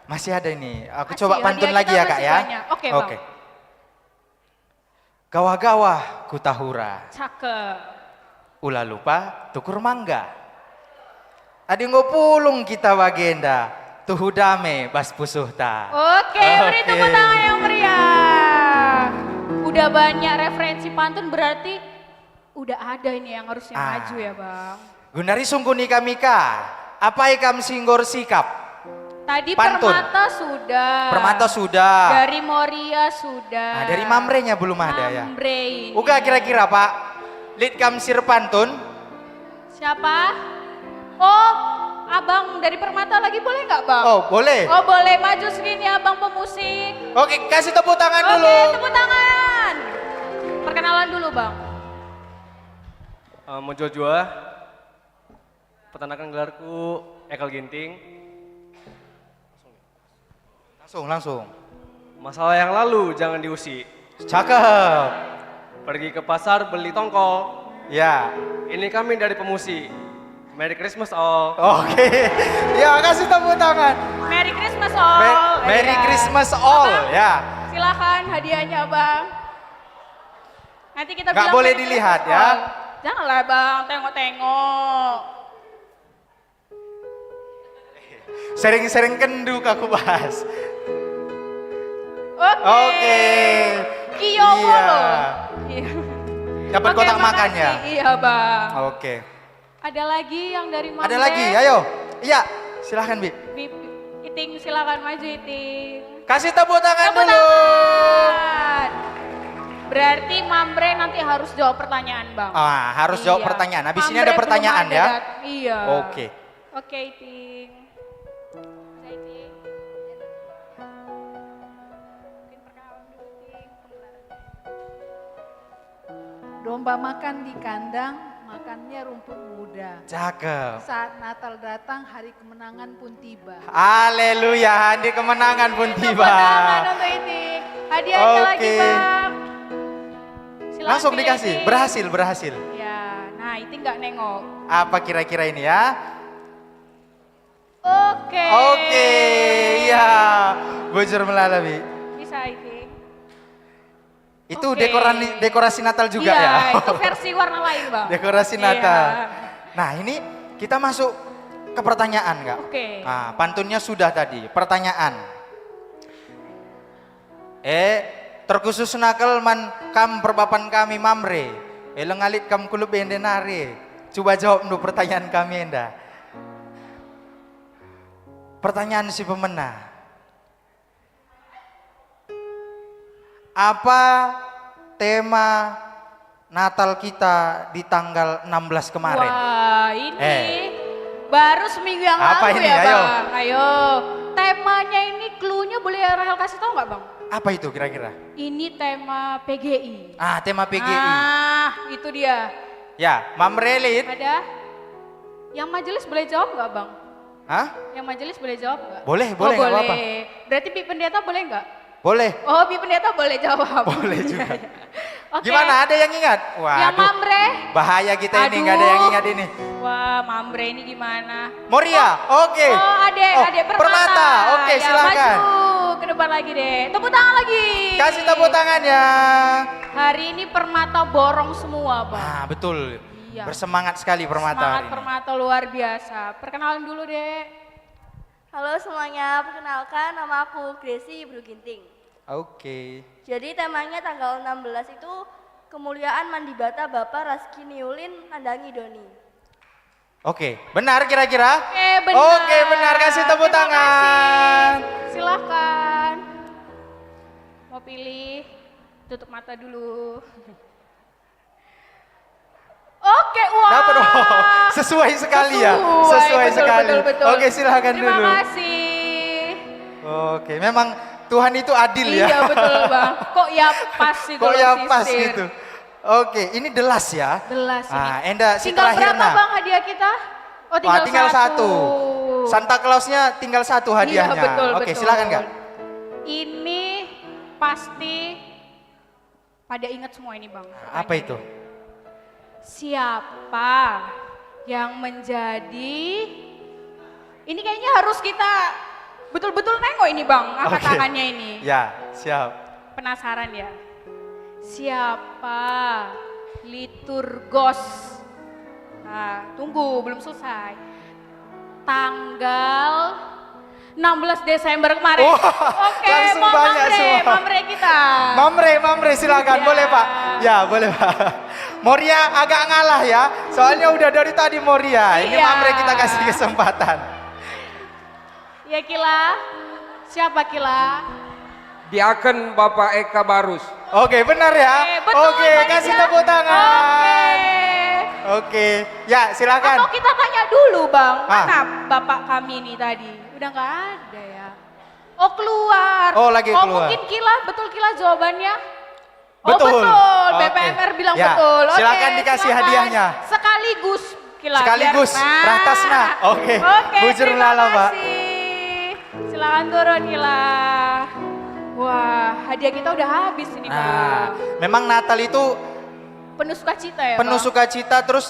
Masih ada ini. Aku Masih, coba pantun hadiah lagi kita ya, Kak, masih ya. banyak. Oke, Bang. Oke. Gawah-gawah ku Tahura. Cakep. Ula lupa tukur mangga. Adi enggo pulung kita bagenda, tuhu dame bas pusuhta. Oke, beri Oke. tepuk tangan yang meriah. Udah banyak referensi pantun, berarti udah ada ini yang harusnya Ah. maju ya, Bang. Gundari sungkuni kami ka, apai kam si enggo ersikap? Tadi Pantun. Permata sudah. Permata sudah. Dari Moria sudah. Ah, dari Mamrenya belum ada, ya? Mamre ini. Uga kira-kira, Pak? Lit kam si erpantun? Siapa? Oh, Abang dari Permata lagi boleh nggak, Bang? Oh, boleh. Oh, boleh. Maju segini, Abang pemusik. Oke, kasih tepuk tangan Oke, dulu. tepuk tangan. Mujua-jua, perkenalkan gelarku Ekel Ginting. Langsung, langsung. Masalah yang lalu jangan diusik. Cakep. Pergi ke pasar beli tongkol. Ya. Ini kami dari Pemusi. Merry Christmas all. Oke. Ya, kasih tepuk tangan. Merry Christmas all. Me- Merry Iya. Christmas all, Abang, ya. Silakan hadiahnya, Abang. Nanti kita Nggak bilang boleh Merry dilihat, Christmas ya. All. Janganlah, Bang, tengok-tengok. Sering-sering kendu ka kubas. Oke. Oke. Kio Iya. Polo. Iya. Dapat Oke, kotak makan, ya? makasih. Iya, Bang. Oke. Ada lagi yang dari Mamre? Ada lagi, ayo. Iya, silahkan, Bi. Bi-, Iting, silakan maju, Iting. Kasih tepuk tangan Tepuk dulu. tangan. Berarti Mamre nanti harus jawab pertanyaan, Bang. Ah, harus jawab Iya. pertanyaan. Habis ini Mamre ada belum pertanyaan, ada ya? dat-, iya. Oke. Oke, Iting. Bisa, Iting. Mungkin perkenalan dulu, Iting. Domba makan di kandang, makannya rumput muda. Cakep. Saat Natal datang, hari kemenangan pun tiba. Haleluya, hari kemenangan pun Tepuk tiba. tangan untuk Iting. Hadiahnya lagi, Oke. Bang. Silakan Langsung pilih, dikasih, Iting. berhasil, berhasil. Ya, nah, Iting nggak nengok. Apa kira-kira ini, ya? Oke. Oke, iya. Bujur melala, Bi. Bisa, Iting. Itu Oke. dekorani-, dekorasi Natal juga, Iya, ya? itu versi warna lain, Bang. Dekorasi Iya. Natal. Nah, ini kita masuk ke pertanyaan, Kak. Oke. Nah, pantunnya sudah tadi. Pertanyaan. Eh, terkhusus nakal man kam perbapan kami Mamre. Eh, lengalit kam kulub ende nari. Coba jawab ndu pertanyaan kami enda. Pertanyaan si pemena. Apa tema Natal kita di tanggal enam belas kemarin? Wah, ini Eh. baru seminggu yang Apa lalu ini? ya, Ayo. Bang. Ayo. Temanya ini, clue-nya boleh Rahel kasih tahu nggak, Bang? Apa itu kira-kira? Ini tema P G I. Ah, tema P G I. Ah, itu dia. Ya, Mamre lit. Ada? Yang majelis boleh jawab nggak, Bang? Hah? Yang majelis boleh jawab nggak? Boleh, Oh, boleh, nggak apa-apa. boleh. Berarti Bi Pendeta boleh nggak? Boleh. Oh, Bi Pendeta boleh jawab. Boleh juga. Oke. Gimana? Ada yang ingat? Waduh. Yang Mamre? Bahaya kita ini, nggak ada yang Aduh. ingat ini. Wah, Mamre ini gimana? Moria, Oh. oke. Oh, adek, Oh, adek Permata. Permata. Oke, Ya, silakan. maju ke depan lagi deh. Tepuk tangan lagi. Kasih tepuk tangannya. Hari ini Permata borong semua, Bang. Ah, betul. Iya. Bersemangat sekali Permata Semangat hari ini. Permata luar biasa. Perkenalan dulu, Dek. Halo semuanya, perkenalkan nama aku Gracie Ibnu Ginting. Oke. Jadi temanya tanggal enam belas itu kemuliaan man Dibata Bapa ras Kiniulin nandangi doni. Oke, benar kira-kira? Oke, benar. Oke, benar. Kasih tepuk Terima tangan. kasih. Silahkan. Mau pilih, tutup mata dulu. Oke, wah. Dapat, oh, sesuai sekali ya? Sesuai, Sesuai betul, sekali. betul, betul. Oke, silakan Terima dulu. kasih. Oke, memang Tuhan itu adil ya? Iya, betul, Bang. Kok ya pas itu Kok loh, ya pas Sister? gitu? Oke, ini delas ya? Delas ini. Ah, enda si Tinggal terakhir, berapa, nah. Bang, hadiah kita? Oh, Wah, tinggal tinggal satu. satu. Santa Claus-nya tinggal satu Iya, hadiahnya. betul, Oke, betul. silakan, Kak. Ini pasti pada ingat semua ini, Bang. Apa itu? Siapa yang menjadi Ini kayaknya harus kita betul-betul nengok ini, Bang, angkat Oke. tangannya ini. Ya, siap. Penasaran ya? Siapa liturgos? Nah, tunggu, belum selesai. Tanggal enam belas Desember kemarin. Wah, Oke, langsung mau banyak Mamre, semua. Mamre kita. Mamre, Mamre, silakan. Ya. Boleh, Pak. Ya, boleh, Pak. Moria agak ngalah ya. Soalnya udah dari tadi Moria. Ini Iya. Mamre kita kasih kesempatan. Ya, Kila. Siapa, Kila? Diaken Bapak Eka Barus. Oke, benar ya. Oke, betul, Oke, Bang kasih Ijal. tepuk tangan. Oke. Oke. Ya, silakan. Atau kita tanya dulu, Bang. Ah. Mana Bapak kami ini tadi? Udah nggak ada ya. Oh, keluar. Oh, lagi Oh, keluar. mungkin Kila, betul Kila jawabannya? Oh, Betul. betul. Oke. B P M R bilang Ya, betul. Oke, silakan dikasih silakan. hadiahnya. Sekali Sekaligus, Kila, sekaligus, biar, nah. Rah tasna. Oke. Oke, bujur terima melala, Pak. Kasih. Silakan turun, Kila. Wah, hadiah kita udah habis ini, nah, Pak. Memang Natal itu penuh sukacita ya, penuh Pak? Sukacita, terus,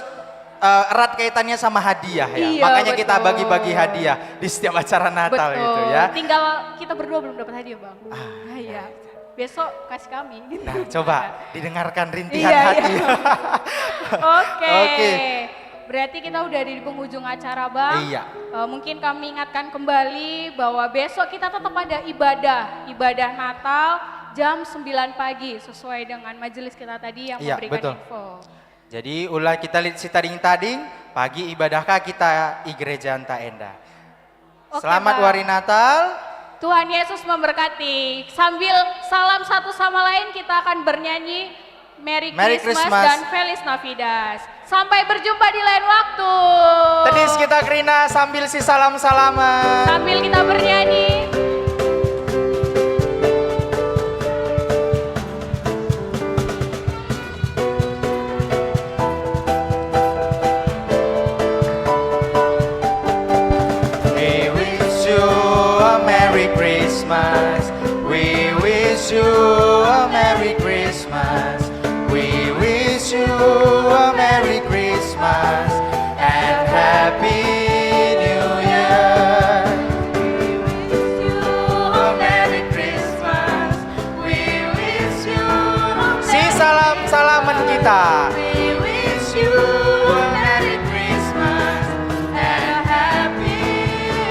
eh, erat kaitannya sama hadiah ya. Iya, makanya kita betul. Bagi-bagi hadiah di setiap acara Natal, betul, itu ya. Tinggal kita berdua belum dapat hadiah, Bang. Ah, iya. Iya. Besok kasih kami. Nah, coba didengarkan rintihan, iya, hati. Iya. Oke. Oke. Berarti kita udah di penghujung acara, Bang. Iya. Eh, mungkin kami ingatkan kembali bahwa besok kita tetap ada ibadah, ibadah Natal jam sembilan pagi sesuai dengan majelis kita tadi yang, iya, memberikan, betul, info. Jadi, ula kita lit sitading-tading, pagi ibadah ka kita i gereja enta enda. Oke, selamat Bang. Wari Natal. Tuhan Yesus memberkati. Sambil salam satu sama lain, kita akan bernyanyi Merry, Merry Christmas, Christmas dan Feliz Navidad. Sampai berjumpa di lain waktu. Tedis kita kerina sambil si salam-salaman. Sambil kita bernyanyi. We wish you a Merry Christmas. We wish you a Merry Christmas. We wish you a Merry Christmas and Happy New Year. We wish you a Merry Christmas. We wish you a, si salam-salaman kita. We wish you a Merry Christmas and a Happy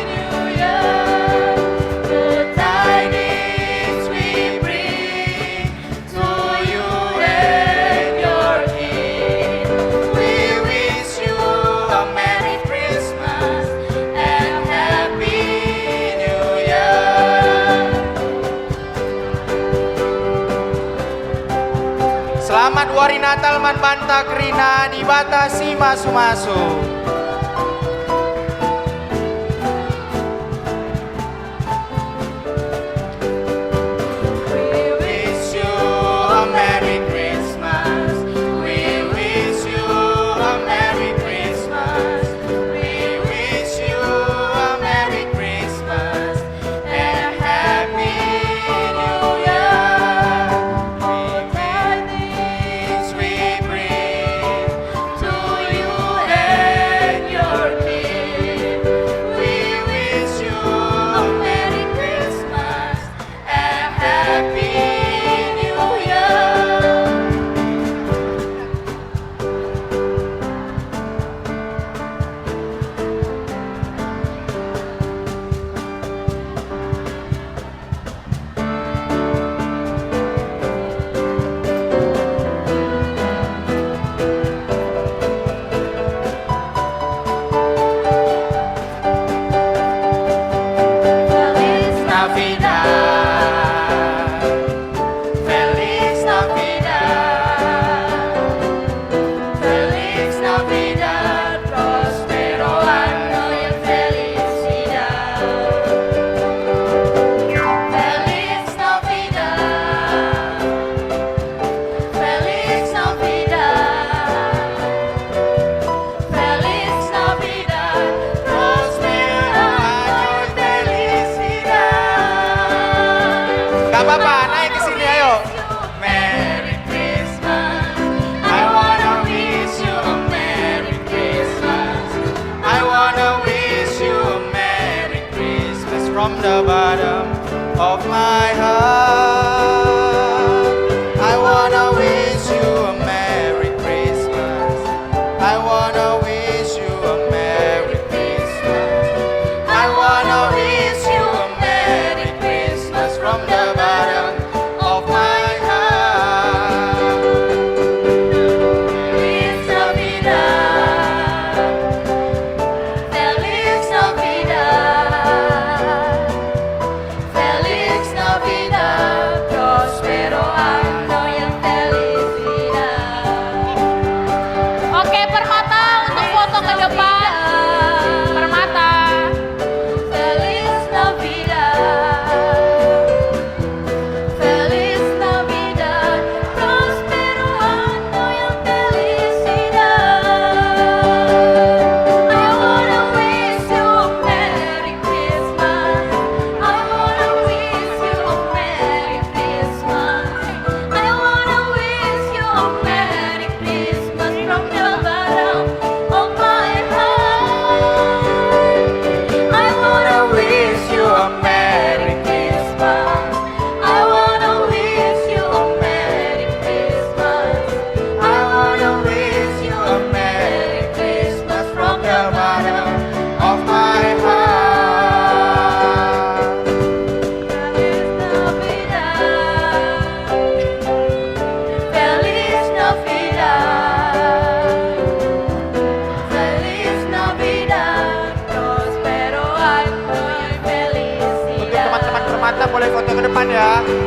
New Year. Good tidings we bring to you and your kin. We wish you a Merry Christmas and Happy New Year. Selamat Wari Natal man banta kerina, Dibata si masu-masu. We wish you a Merry Christmas. We wish you a Merry Christmas. We wish you a Merry Christmas and Happy New Year. Good tidings we bring to you and ya.